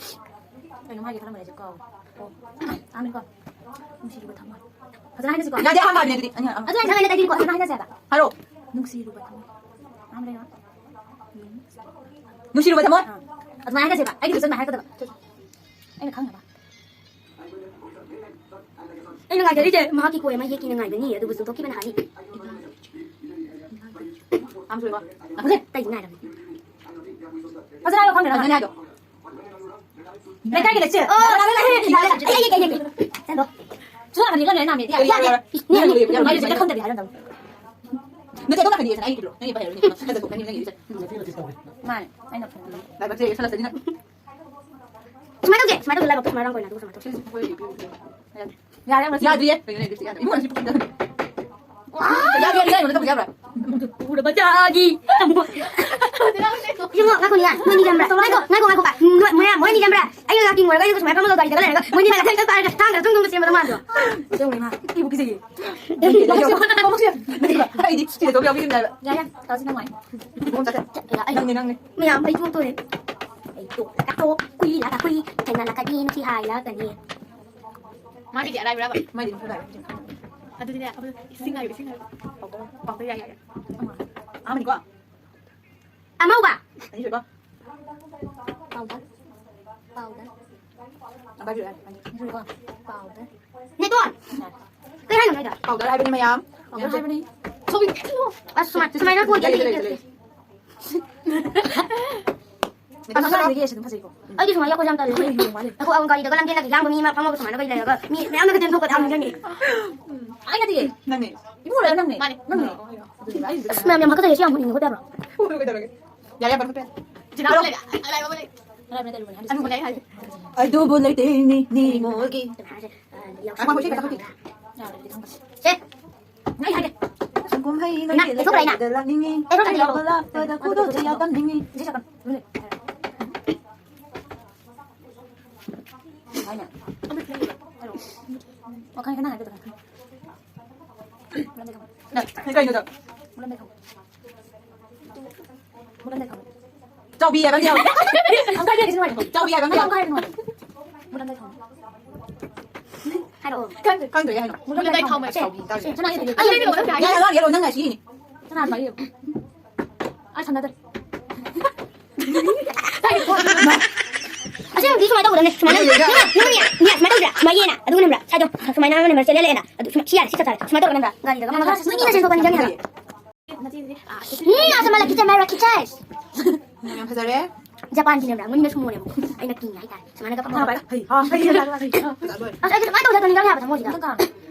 ꯀꯩꯅꯣꯝ ꯍꯥꯏꯒꯦ ꯈꯜꯂꯝꯕꯅꯦ ꯑꯩꯁꯦ ꯀꯥꯎꯔꯦ꯫ ꯑꯣ꯫ ꯑꯥ, ꯅꯨꯡꯁꯤꯔꯤꯕ ꯊꯝꯃꯣꯏ꯫ ꯐꯖꯅ ꯍꯥꯏꯅꯁꯤꯀꯣ꯫ ꯌꯥꯗꯦ, ꯑꯍꯥꯟꯕ ꯍꯥꯏꯕꯅꯦ ꯑꯗꯨꯗꯤ꯫ ꯑꯅꯤ, ꯑꯍꯥꯟꯕ꯫ ꯑꯗꯨ ꯑꯩ ꯊꯥꯡꯒꯠꯂꯦ, ꯑꯩꯗꯤꯀꯣ, ꯐꯖꯅ ꯍꯥꯏꯅꯁꯦ ꯍꯥꯏꯕ꯫ ꯍꯥꯏꯔꯣ꯫ ꯅꯨꯡꯁꯤꯔꯨꯕ ꯊꯝꯃꯣꯏ꯫ ꯑꯃ ꯂꯩꯔꯣ꯫ ꯅꯨꯡꯁꯤꯔꯨꯕ ꯊꯝꯃꯣꯏ꯫ ꯑꯥ꯫ ꯑꯗꯨꯃꯥꯏꯅ ꯍꯥꯏꯅꯁꯦꯕ꯫ ꯑꯩꯒꯤ ꯐꯖꯅ ꯍꯥꯏꯔꯛꯀꯗꯕ꯫ ꯑꯩꯅ ꯈꯪꯅꯕ꯫ ꯑꯩꯅ ꯉꯥꯏꯖꯔꯤꯁꯦ ꯃꯍꯥꯛꯀꯤ ꯀꯣꯏ ꯑꯃ ꯌꯦꯛꯀꯦꯅ ꯉꯥꯏꯕꯅꯤ, ꯑꯗꯨꯕꯨ ꯆꯨꯝꯊꯣꯛꯈꯤꯕꯅ ꯍꯥꯜꯂꯤ꯫ ꯑꯝ ꯁꯣꯏꯕ꯫ ꯉꯥꯏꯈꯣꯅꯦ, ꯀꯩꯒꯤ ꯉꯥꯏꯔꯕꯅꯤ? ꯐꯖꯅ ꯍꯥꯏꯌꯣ, ꯈꯪꯗꯦ ꯅꯪ꯫ ꯐꯖꯅ ꯍꯥꯏꯌꯣ꯫ ꯂꯩꯀꯥꯏꯒꯤ ꯂꯩꯆꯤꯜ꯫ ꯑꯣ, ꯂꯥꯛꯑꯦ, ꯂꯥꯛꯑꯦ, ꯂꯥꯛꯑꯦ꯫ ꯑꯩ, ꯑꯩ, ꯑꯩ, ꯑꯩ, ꯑꯩ꯫ ꯆꯠꯂꯣ꯫ ꯁꯨꯝ ꯍꯥꯡꯍꯜꯂꯒ ꯂꯣꯏꯔꯦ ꯅꯥꯃꯦꯗꯤ꯫ ꯌꯥꯔꯦ, ꯌꯥꯔꯦ, ꯌꯥꯔꯦ꯫ ꯅꯪ ꯂꯣꯏꯔꯦ, ꯌꯥꯔꯦ꯫ ꯂꯣꯏꯔꯦ, ꯈꯪꯗꯕꯤ ꯍꯥꯏꯔꯝꯗꯧꯅꯤ꯫ ꯑꯗꯣ ꯅꯥꯀꯟꯗꯤ ꯌꯦꯡꯁꯤꯅ ꯑꯩꯒꯤ ꯄꯤꯔꯛꯑꯣ꯫ ꯅꯪꯒꯤ ꯄꯥꯏꯔꯣ, ꯅꯪꯒꯤ ꯄꯥꯏꯔꯣ꯫ ꯐꯖꯊꯣꯛꯀꯅꯤ, ꯅꯪꯒꯤ ꯂꯤꯞꯁꯦ꯫ ꯃꯥꯅꯦ, ꯑꯩꯅ ꯐꯪꯕꯅꯤ꯫ ꯂꯥꯏꯕꯛꯁꯦ ꯌꯦꯡꯁꯜꯂꯁꯤꯅ꯫ ꯁꯨꯃꯥꯏꯅ ꯇꯧꯁꯦ, ꯁꯨꯃꯥꯏꯅ ꯇꯧꯁꯦ, ꯂꯥꯏꯕꯛꯇꯣ ꯁꯨꯃꯥꯏꯅ ꯔꯥꯎꯟ ꯀꯣꯏꯅ, ꯑꯗꯨꯒ ꯁꯨꯃꯥꯏꯅ ꯇꯧꯁꯦ꯫ ꯁꯤ ꯍꯣꯏ, ꯄꯤꯔꯣ, ꯄꯤꯔꯣ꯫ ꯌꯥꯔꯦ, ꯌꯥꯔꯦ, ꯌꯥꯗ꯭ꯔꯤꯌꯦ꯫ ꯀꯩꯅꯣꯅꯦ, ꯂꯤꯞꯁꯦ ꯌꯥꯗ꯭ꯔꯤ꯫ ꯏꯕꯨꯡꯉꯣ, ꯁꯤ ꯄꯨꯈꯤꯗ꯫ ꯌꯥꯗ꯭ꯔꯤ, ꯌꯥꯗ꯭ꯔꯤ, ꯌꯥꯗ꯭ꯔꯤ, ꯌꯥꯗ꯭ꯔꯤ꯫ ꯎꯔꯕ ꯆꯥꯒꯤ꯫ ꯏꯕꯨꯡꯉꯣ, ꯉꯥꯏꯈꯣꯅꯦ, ꯅꯣꯏꯅꯤ ꯌꯥꯝꯕ꯭ꯔꯥ? ꯉꯥꯏꯈꯣ, ꯉꯥꯏꯈꯣ, ꯉꯥꯏꯈꯣ, ꯉꯥꯏꯈꯣ꯫ ꯃꯣꯏ, ꯃꯣꯏ, ꯃꯣꯏꯅꯤ ꯌꯥꯝꯕ꯭ꯔꯥ? ꯑꯩꯅ ꯂꯥꯛꯇꯤꯡ ꯑꯣꯏꯔꯒ ꯑꯩꯅ ꯁꯨꯃꯥꯏꯅ ꯐꯝꯃꯒ ꯒꯥꯔꯤꯗꯒ ꯂꯩꯔꯒ ꯃꯣꯏꯅꯤ ꯃꯔꯛꯇ ꯍꯦꯛꯇ ꯄꯥꯏꯔꯒ ꯊꯥꯡꯒ ꯆꯨꯝ ꯆꯨꯝꯅ ꯆꯦꯟꯕꯗꯣ ꯃꯥꯟꯗ꯭ꯔꯣ? ꯆꯦꯜꯂꯣ ꯏꯃꯥ, ꯑꯩꯕꯨ ꯀꯤꯖꯩꯌꯦ꯫ ꯑꯩꯗꯤ ꯁꯤꯗ ꯇꯣꯛ ꯌꯥꯎꯕꯤꯔꯤꯕꯅꯦ ꯍꯥꯏꯕ꯫ ꯌꯥꯏ, ꯌꯥꯏ, ꯇꯧꯁꯤ ꯅꯨꯡꯉꯥꯏ꯫ ꯏꯕꯨꯡꯉꯣ ꯆꯠꯈ꯭ꯔꯦ꯫ ꯅꯪꯅꯦ, ꯅꯪꯅꯦ꯫ ꯃꯌꯥꯝ ꯃꯩ ꯆꯣꯛꯇꯣꯔꯦ꯫ ꯑꯩ ꯇꯣꯛ ꯀꯥꯊꯣꯛ ꯀꯨꯏ ꯂꯥ ꯀꯥ ꯀꯨꯏ ꯊꯦꯡꯅ ꯂꯥꯛꯀꯅꯤ ꯅꯨꯡꯁꯤ ꯍꯥꯏ ꯂꯥꯛꯀꯅꯤ꯫ ꯃꯥꯒꯤꯗꯤ ꯑꯔꯥꯏꯕ꯭ꯔꯕ? ꯃꯥꯏꯗꯤ ꯑꯗꯨꯝ ꯈꯔ ꯂꯥꯏꯕ꯫ ꯑꯗꯨꯗꯤꯅꯦ, ꯑꯩꯈꯣꯏ ꯏꯁꯤꯡ ꯍꯥꯏꯌꯨ, ꯏꯁꯤꯡ ꯍꯥꯏꯌꯨ꯫ ꯄꯥꯎꯗꯔ, ꯄꯥꯎꯗꯔ ꯌꯥꯏ, ꯌꯥꯏ, ꯌꯥꯏ꯫ ꯑꯃ, ꯑꯃꯅꯤꯀꯣ? ꯑꯃꯧꯕ꯫ ꯑꯅꯤꯁꯨꯕ꯫ ꯄꯥꯎꯗꯔ꯫ ꯄꯥꯎꯗꯔ꯫ ꯑꯝꯕꯥꯕꯤ ꯑꯣꯏꯔꯦ꯫ ꯑꯅꯤꯁꯨꯕ꯫ ꯄꯥꯎꯗꯔ꯫ ꯅꯦꯇꯣꯟ! ꯀꯩ ꯍꯥꯏꯅꯣ ꯅꯣꯏꯗ? ꯄꯥꯎꯗꯔ ꯍꯥꯏꯕꯅꯤ ꯃꯌꯥꯝ꯫ ꯄꯥꯎꯗꯔ ꯍꯥꯏꯕꯅꯤ꯫ ꯁꯣꯝꯒꯤ ꯑꯁ, ꯁꯨꯃꯥꯏ-, ꯁꯨꯃꯥꯏꯅ ꯐꯣꯟ ꯂꯩ, ꯂꯩ, ꯂꯩ, ꯂꯩ꯫ ꯑꯁ, ꯑꯉꯥꯡꯗꯒꯤ ꯑꯁꯤ ꯑꯗꯨꯝ ꯐꯖꯩꯀꯣ꯫ ꯑꯩꯗꯤ ꯁꯨꯃꯥꯏꯅ ꯌꯥꯎꯕꯁꯦ ꯌꯥꯝ ꯇꯜꯂꯦ꯫ ꯑꯩꯈꯣꯏ ꯌꯦꯡꯉꯨ ꯃꯥꯜꯂꯦ꯫ ꯑꯩꯈꯣꯏ ꯑꯃꯨꯛ ꯒꯥꯔꯤꯗꯒ ꯂꯝꯖꯦꯜꯂꯒ ꯌꯥꯡꯕ ꯃꯤ ꯑꯃ ꯐꯝꯃꯒ ꯁꯨꯃꯥꯏꯅꯒ ꯂꯩꯔꯒ ꯃꯤ ꯃꯌꯥꯝꯅꯒ ꯆꯦꯟꯊꯣꯛꯄꯗ ꯌꯥꯝ ꯅꯤꯡꯁꯤꯡꯉꯦ꯫ ꯑꯩ ꯅꯠꯇꯦ꯫ ꯅꯪꯅꯦ꯫ ꯏꯕꯨꯡꯉꯣ ꯅꯪꯅꯦ꯫ ꯃꯥꯅꯦ꯫ ꯅꯪꯅꯦ꯫ ꯑꯗꯨꯅꯦ ꯑꯩ ꯑꯁ, ꯃꯌꯥꯝ ꯌꯥꯝ ꯍꯥꯀꯠꯆꯩ, ꯁꯤ ꯌꯥꯝ ꯎꯅꯤꯡꯉꯦ, ꯀꯩꯗꯧꯔꯒꯦ? ꯌꯥꯔꯦ, ꯌꯥꯝ ꯄꯟꯊꯣꯛꯄ ꯌꯥꯔꯦ꯫ ꯆꯤꯟꯍꯥꯎ ꯂꯩꯔꯦ꯫ ꯑꯔꯥꯏꯕ ꯅꯠꯇꯦ, ꯑꯔꯨꯕꯅꯦ ꯍꯥꯏꯗꯣꯏꯁꯦ꯫ ꯑꯔꯨꯕꯅꯦ ꯑꯩ ꯍꯥꯏꯁꯦ꯫ ꯑꯗꯨꯕꯨ ꯂꯩꯇꯦ ꯅꯤꯡꯉꯣꯜꯒꯤ꯫ ꯁꯦ꯫ ꯁꯪꯒꯣꯝ ꯍꯩ ꯅꯪꯒꯤ ꯂꯩꯊꯣꯛꯈ꯭ꯔꯦ ꯑꯩꯅ꯫ ꯂꯩꯀꯥꯏꯗ ꯂꯥꯛꯅꯤꯡꯉꯤ꯫ ꯂꯩꯊꯣꯛꯈ꯭ꯔꯦ꯫ ꯂꯥꯛꯄ ꯂꯥꯛꯄꯗ ꯈꯨꯗꯣꯜꯁꯦ ꯌꯥꯎꯍꯟꯅꯤꯡꯉꯤ꯫ ꯁꯤ ꯁꯛꯀꯅꯨ꯫ ꯍꯥꯏꯅ꯫ ꯑꯣ, ꯈꯪꯉꯦ, ꯅꯪ ꯍꯥꯏꯕꯗꯣ ꯈꯪꯉꯦ꯫ ꯅꯪ ꯀꯩꯅꯣꯗꯣ? ꯆꯥꯎꯕꯤ ꯍꯥꯏꯕ ꯑꯃ ꯌꯥꯎꯋꯦ꯫ ꯆꯥꯎꯕꯤ ꯍꯥꯏꯕ ꯑꯃ ꯌꯥꯎꯋꯦ꯫ ꯍꯥꯏꯔꯛꯑꯣ꯫ ꯈꯪꯗ꯭ꯔꯦ, ꯀꯩ ꯍꯥꯏꯅꯣ? ꯃꯨꯜꯂꯝꯗꯥꯏ ꯊꯥꯎ ꯃꯩ꯫ ꯆꯥꯎꯕꯤ ꯇꯥꯔꯦ꯫ ꯁꯅꯥ ꯌꯦꯡꯕꯤꯌꯨ꯫ ꯌꯥꯔꯦ, ꯌꯥꯔꯦ, ꯌꯥꯔꯦ, ꯅꯪ ꯉꯁꯤ꯫ ꯁꯅꯥ ꯃꯩ꯫ ꯑꯩ ꯁꯥꯟꯅꯗ꯭ꯔꯦ꯫ ꯑꯁꯦꯡꯕꯗꯤ ꯁꯨꯃꯥꯏꯅ ꯇꯧꯒꯗꯕꯅꯦ꯫ ꯁꯨꯃꯥꯏꯅ ꯌꯦꯡꯉꯒ꯫ ꯅꯪ, ꯅꯪ, ꯅꯪ ꯁꯨꯃꯥꯏꯅ ꯇꯧꯗ꯭ꯔꯥ? ꯁꯨꯃꯥꯏꯅ ꯌꯦꯡꯉ꯫ ꯑꯗꯨꯒ ꯅꯝꯕ꯭ꯔꯥ? ꯁꯥꯏꯗꯣ꯫ ꯁꯨꯃꯥꯏꯅ ꯅꯝꯕ꯭ꯔꯥ? ꯁꯤ ꯂꯩꯔꯛꯑꯦꯅ꯫ ꯑꯗꯨ ꯁꯨꯃꯥꯏ-, ꯁꯤ ꯌꯥꯔꯦ, ꯁꯤ ꯆꯞ ꯆꯥꯔꯦ꯫ ꯁꯨꯃꯥꯏꯅ ꯇꯧꯔꯒ ꯅꯝꯕ꯭ꯔꯥ? ꯒꯥꯔꯤꯗꯒ ꯐꯝꯃꯒ꯫ ꯅꯣꯏꯅ ꯆꯦꯟꯊꯣꯛꯄ ꯅꯤꯡꯁꯤꯡꯉꯦ ꯍꯥꯏꯕ꯫ ꯎꯝ, ꯑꯁ, ꯃꯂꯛꯀꯤ ꯆꯦ, ꯃꯂꯛꯀꯤ ꯆꯦ꯫ ꯌꯥꯝ ꯐꯖꯔꯦ꯫ ꯖꯄꯥꯟꯒꯤꯅꯦꯕ, ꯃꯣꯏꯅ ꯁꯨꯃꯣꯅꯦꯕ꯫ ꯑꯩꯅ ꯀꯤꯉꯦ ꯍꯥꯏꯇꯥꯔꯦ꯫ ꯁꯨꯃꯥꯏꯅꯒ ꯐꯝꯃꯒ꯫ ꯍꯩ, ꯍꯥ, ꯍꯩ, ꯍꯩ, ꯍꯩ, ꯍꯩ꯫ ꯑꯁ, ꯑꯩꯗꯤ ꯁꯨꯃꯥꯏꯅ ꯇꯧꯗꯅ ꯅꯤꯡꯁꯤꯡꯉꯦ ꯍꯥꯏꯕ ꯊꯃꯣꯏꯁꯤꯗ꯫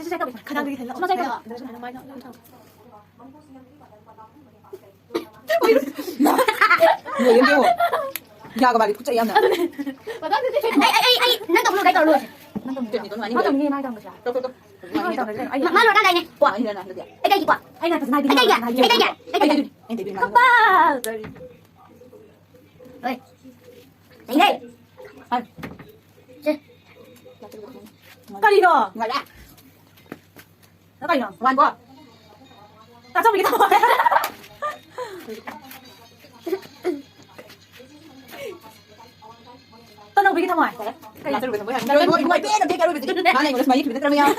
ꯁꯦ, ꯁꯦ, ꯁꯦ, ꯇꯧꯕ꯫ ꯈꯗꯥꯡꯗꯒꯤ ꯍꯦꯜꯂ-, ꯁꯨꯃꯥꯏꯅ ꯇꯧ꯫ ꯂꯣꯏꯔꯦ, ꯌꯦꯡꯉꯣ꯫ ꯌꯥꯒ ꯃꯥꯜꯂꯤ, ꯈꯨꯠ ꯆꯩ ꯌꯥꯝꯅ꯫ ꯑꯩ, ꯑꯩ, ꯑꯩ, ꯑꯩ, ꯅꯪ ꯇꯧꯕ ꯂꯣꯏ ꯇꯧꯔ ꯂꯣꯏꯔꯦ꯫ ꯃꯥ ꯇꯧꯅꯤꯡꯉꯦ, ꯃꯥ ꯇꯧꯅꯤꯡꯉꯦ꯫ ꯃꯥ ꯂꯣꯏꯔꯀꯥꯟꯗ ꯑꯩꯅꯦ꯫ ꯀꯣ꯫ ꯑꯩ ꯅꯪ ꯇꯧꯅꯤꯡꯉꯦ꯫ ꯑꯩ ꯀꯩꯒꯤ ꯀꯣ꯫ ꯑꯩ ꯅꯪ ꯇꯧꯅꯤꯡꯉꯦ꯫ ꯑꯩ ꯀꯩꯒꯤ꯫ ꯑꯩ ꯀꯩꯒꯤ꯫ ꯑꯩ ꯀꯩꯒꯤ꯫ ꯀꯞꯄ꯫ ꯍꯣꯏ꯫ ꯂꯩꯅꯦ꯫ ꯁꯦ꯫ ꯀꯔꯤꯅꯣ? ꯉꯥꯏꯔꯦ꯫ ꯅꯪ ꯀꯩꯅꯣ? ꯋꯥꯟ ꯀꯣ? ꯇꯥꯆꯧꯕꯤꯒꯤ ꯊꯝꯃꯣ꯫ ꯇꯅꯧꯕꯤꯒꯤ ꯊꯝꯃꯣ꯫ ꯀꯩ? ꯂꯥꯛꯆꯔꯨꯕ ꯊꯝꯃꯣ ꯍꯥꯏ꯫ ꯂꯣꯏ, ꯂꯣꯏ, ꯂꯣꯏ, ꯄꯦꯟꯅ ꯄꯦꯟ ꯆꯥꯔꯨꯕꯁꯤꯗꯤ꯫ ꯃꯥꯅ ꯑꯩꯉꯣꯟꯗ ꯁꯨꯃꯥꯏꯅ ꯌꯦꯡꯈꯤꯕ ꯅꯠꯇ꯭ꯔꯕ ꯃꯌꯥꯝ?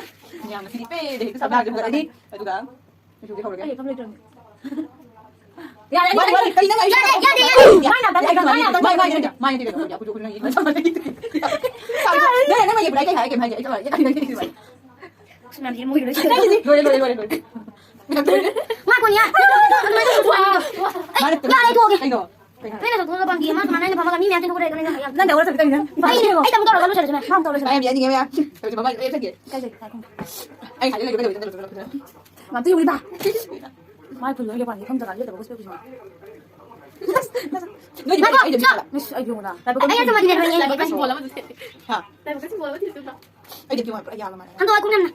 ꯃꯌꯥꯝ ꯉꯁꯤꯗꯤ ꯄꯦꯟꯗꯦ꯫ ꯍꯦꯛꯇ ꯁꯥꯕ ꯌꯥꯗ꯭ꯔꯦ꯫ ꯑꯗꯨꯗꯤ, ꯑꯗꯨꯒ ꯀꯩꯁꯨꯗꯤ ꯍꯧꯔꯒꯦ꯫ ꯑꯩ ꯊꯝ ꯂꯩꯇ꯭ꯔꯕꯅꯦ꯫ ꯌꯥꯔꯦ, ꯋꯥꯔꯤ, ꯌꯥꯔꯦ, ꯋꯥꯔꯤ, ꯀꯔꯤ ꯅꯪ ꯍꯥꯏꯔꯤꯁꯦ? ꯌꯥꯔꯦ, ꯌꯥꯔꯦ, ꯌꯥꯔꯦ, ꯌꯥꯔꯦ꯫ ꯃꯥꯏ ꯅꯥꯇꯟ ꯂꯩꯒꯅꯨ, ꯃꯥꯏ ꯅꯥꯇꯟ ꯂꯩꯒꯅꯨ꯫ ꯃꯥꯏ ꯅꯥꯇꯟ ꯂꯩꯒꯅꯨ꯫ ꯃꯥꯏ ꯅꯥꯇꯟ ꯂꯩꯒꯅꯨ꯫ ꯅꯪ ꯅꯪ ꯌꯦꯡꯕꯗ ꯑꯩ ꯀꯩ ꯍꯥꯏ, ꯀꯩꯝ ꯍꯥꯏꯗꯦ꯫ ꯑꯩ ꯊꯝꯃꯒꯦ꯫ ꯁꯨꯝ ꯌꯥꯝ ꯊꯤꯅ ꯃꯣꯏꯒꯤ ꯂꯣꯏꯁꯤꯜꯂꯦ꯫ ꯂꯣꯏꯔꯦ, ꯂꯣꯏꯔꯦ, ꯂꯣꯏꯔꯦ, ꯂꯣꯏꯔꯦ꯫ ꯉꯥꯏꯈꯣꯅꯦ꯫ ꯃꯥꯅ ꯌꯥꯔꯦ, ꯑꯩ ꯊꯣꯛꯑꯒꯦ꯫ ꯀꯩꯅꯣ? ꯀꯩꯅꯣ? ꯅꯣꯏꯅ ꯇꯧꯊꯣꯛꯑꯒ ꯄꯥꯝꯗꯦ꯫ ꯃꯥ ꯁꯨꯃꯥꯏꯅ ꯑꯩꯅ ꯐꯝꯃꯒ ꯃꯤ ꯃꯌꯥꯝ ꯆꯦꯟꯊꯣꯛꯈ꯭ꯔꯦ, ꯅꯣꯏꯅ ꯍꯥꯏꯌꯣ꯫ ꯅꯪ ꯇꯧꯔ ꯆꯠꯀꯦ ꯇꯧꯔꯤꯅꯦ꯫ ꯑꯩꯅꯦ, ꯑꯩ ꯇꯧꯔꯒ ꯂꯣꯏꯁꯤꯜꯂꯁꯤꯅꯦ꯫ ꯃꯥ ꯇꯧꯔꯁꯤꯅꯦ꯫ ꯑꯩ ꯌꯥꯝ ꯌꯥꯅꯤꯡꯉꯦ, ꯃꯌꯥꯝ꯫ ꯍꯧꯖꯤꯛ ꯃꯃꯥꯏ ꯂꯣꯏ ꯆꯠꯀꯦ꯫ ꯀꯩ ꯂꯩ? ꯍꯥꯏꯈꯣ꯫ ꯑꯩ ꯉꯁꯥꯏꯗꯩ ꯂꯩꯕ ꯀꯩꯗꯧꯕ ꯆꯠꯂꯨ ꯆꯠꯂꯨ ꯆꯠꯂꯨ꯫ ꯃꯥꯝꯇꯣ ꯌꯦꯡꯉꯨ ꯏꯕꯥ꯫ ꯃꯥꯏ ꯐꯨꯜ ꯂꯣꯏ ꯂꯦꯞꯄ ꯋꯥꯅꯤ, ꯐꯝ ꯖꯒꯥ ꯂꯦꯞꯇꯕ ꯒꯣꯁꯄꯦꯜ ꯄꯤꯁꯨ꯫ ꯅꯣꯏꯗꯤ ꯉꯥꯏꯈꯣ, ꯑꯩꯗꯤ ꯆꯣ꯫ ꯏꯁ, ꯑꯩ ꯌꯦꯡꯉꯨꯅ꯫ ꯑꯩ ꯑꯩ ꯑꯗꯨꯃꯗꯤ ꯂꯦꯞꯄ ꯌꯦꯡꯉꯦ꯫ ꯂꯥꯏꯕꯛꯀ ꯁꯤꯝꯕꯣꯜ ꯑꯃ ꯆꯠꯁꯦ꯫ ꯍꯥ? ꯂꯥꯏꯕꯛꯀ ꯁꯤꯝꯕꯣꯜ ꯑꯃ ꯊꯤꯜꯂꯨ ꯆꯠꯂꯣ꯫ ꯑꯩꯗꯤ ꯀꯤꯌꯣ ꯄꯨꯔꯥ ꯌꯥꯜꯂ ꯃꯥꯜꯂꯦ꯫ ꯍꯟꯗꯣꯛꯑꯣ, ꯈꯣꯡ ꯌꯥꯝꯅ꯫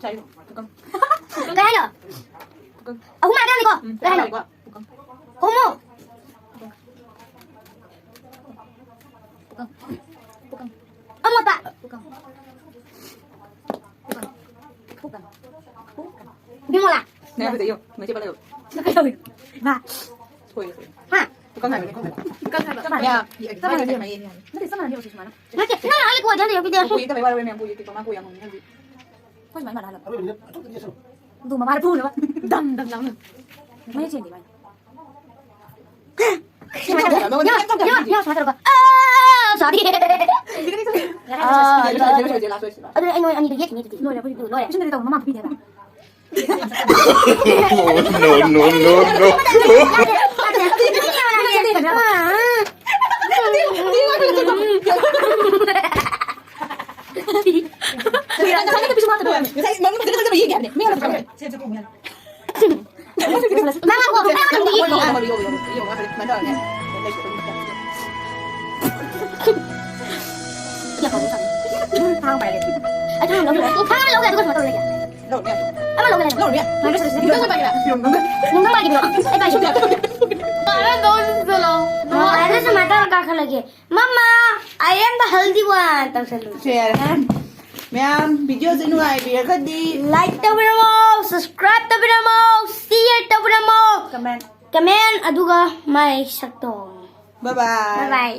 ꯆꯥꯏꯌꯣ, ꯄꯨꯀꯪ꯫ ꯀꯩ ꯍꯥꯏꯅꯣ? ꯄꯨꯀꯪ꯫ ꯑꯍꯨꯝ ꯍꯥꯏꯕ ꯌꯥꯅꯤꯀꯣ? ꯎꯝ, ꯀꯩ ꯍꯥꯏꯅꯣ? ꯄꯨꯀꯪ꯫ ꯀꯧꯃꯣ꯫ ꯄꯨꯀꯪ꯫ ꯄꯨꯀꯪ꯫ ꯑꯃꯣꯠꯄ꯫ ꯄꯨꯀꯪ꯫ ꯄꯨꯀꯪ꯫ ꯄꯨꯀꯪ꯫ ꯄꯨꯀꯪ꯫ ꯕꯤꯃꯣꯂꯥ꯫ ꯅꯪ ꯐꯖꯩꯌꯣ꯫ ꯃꯆꯦ ꯄꯜꯂꯣ꯫ ꯀꯩꯗꯧꯔꯤ? ꯃꯥ꯫ ꯁꯣꯏꯔꯦ, ꯁꯣꯏꯔꯦ꯫ ꯍꯥ? ꯄꯨꯀꯪ ꯍꯥꯏꯕꯅꯦ꯫ ꯄꯨꯀꯪ ꯍꯥꯏꯕ꯫ ꯌꯥ, ꯌꯥ, ꯆꯞ ꯃꯥꯟꯅꯩ꯫ ꯃꯌꯥꯝ, ꯌꯥ, ꯅꯠꯇꯦ, ꯆꯞ ꯃꯥꯟꯅꯩ, ꯁꯨꯃꯥꯏꯅ꯫ ꯅꯠꯇꯦ, ꯅꯪ ꯑꯩ ꯀꯣꯏꯗ ꯂꯩꯌꯣ, ꯄꯤꯗꯦ꯫ ꯀꯣꯏ ꯌꯦꯛꯇꯕꯩ ꯋꯥꯔꯣꯏ ꯃꯌꯥꯝ, ꯀꯣꯏ ꯌꯦꯛꯇꯦꯀꯣ, ꯃꯥ ꯀꯣꯏ ꯌꯥꯝ ꯉꯝꯅꯤ ꯍꯧꯖꯤꯛ꯫ ꯑꯩꯈꯣꯏ ꯁꯨꯃꯥꯏꯅ ꯃꯥꯟꯅꯍꯜꯂꯣ꯫ ꯑꯗꯨ ꯃꯃꯥꯅ ꯐꯨꯅꯕ꯫ ꯗꯝ, ꯗꯝ, ꯗꯝ꯫ ꯃꯌꯦꯛ ꯁꯦꯡꯗꯦ ꯃꯥꯏ꯫ ꯌꯥ, ꯌꯥ, ꯌꯥ, ꯁꯨꯃꯥꯏꯅ ꯇꯧꯔꯒ꯫ ꯑꯥ, ꯁꯣꯔꯤ꯫ ꯑꯥ, ꯑꯗꯨꯗꯤ ꯑꯩ ꯅꯣꯏ ꯑꯅꯤꯗꯣ ꯌꯦꯠꯈꯤꯅꯤ ꯑꯗꯨꯗꯤ꯫ ꯂꯣꯏꯔꯦ, ꯑꯩꯈꯣꯏꯗꯤ ꯂꯣꯏꯔꯦ꯫ ꯁꯤꯅꯗꯤ ꯇꯧꯕ ꯃꯃꯥ ꯐꯨꯕꯤꯅꯦꯕ꯫ No, no, no, no. ꯊꯥꯡ ꯄꯥꯏꯔꯒꯦ꯫ ꯑꯩ ꯊꯥꯡ ꯂꯧꯒꯦ꯫ ꯊꯥꯡ ꯂꯧꯒꯦ, ꯑꯗꯨꯒ ꯁꯨꯃꯥꯏꯅ ꯇꯧꯔ ꯂꯩꯒꯦ꯫ ꯂꯧꯔꯨꯅꯦ꯫ ꯑꯃ ꯂꯧꯒꯦ ꯍꯥꯏꯅ꯫ ꯂꯧꯔꯨꯅꯦ꯫ ꯅꯪ ꯆꯠꯂꯁꯤ꯫ ꯅꯪ ꯄꯥꯏꯒꯦ꯫ ꯅꯪ ꯄꯥꯏꯒꯦ꯫ ꯑꯩ ꯄꯥꯏꯒꯦ꯫ ꯃꯥꯔ ꯗꯣꯁ ꯆꯠꯂꯣ꯫ ꯑꯣ, ꯑꯗꯨ ꯁꯨꯃꯥꯏꯅ ꯇꯧꯔ ꯀꯥꯈꯠꯂꯒꯦ꯫ ꯃꯃꯥ, I am the healthy one ꯇꯧꯁꯜꯂꯨ꯫ ꯁꯦ, ꯌꯥꯔꯦ꯫ ꯃꯌꯥꯝ ꯚꯤꯗꯤꯑꯣꯁꯦ ꯅꯨꯡꯉꯥꯏꯕꯤꯔꯒꯗꯤ ꯂꯥꯏꯛ ꯇꯧꯕꯤꯔꯝꯃꯣ, ꯁꯕꯁꯀ꯭ꯔꯥꯏꯕ ꯇꯧꯕꯤꯔꯝꯃꯣ, ꯁꯤꯌꯔ ꯇꯧꯕꯤꯔꯝꯃꯣ, ꯀꯃꯦꯟ ꯀꯃꯦꯟ ꯑꯗꯨꯒ ꯃꯥꯏ ꯁꯛꯇꯣ꯫ ꯕꯥꯏ ꯕꯥꯏ ꯕꯥꯏ ꯕꯥꯏ꯫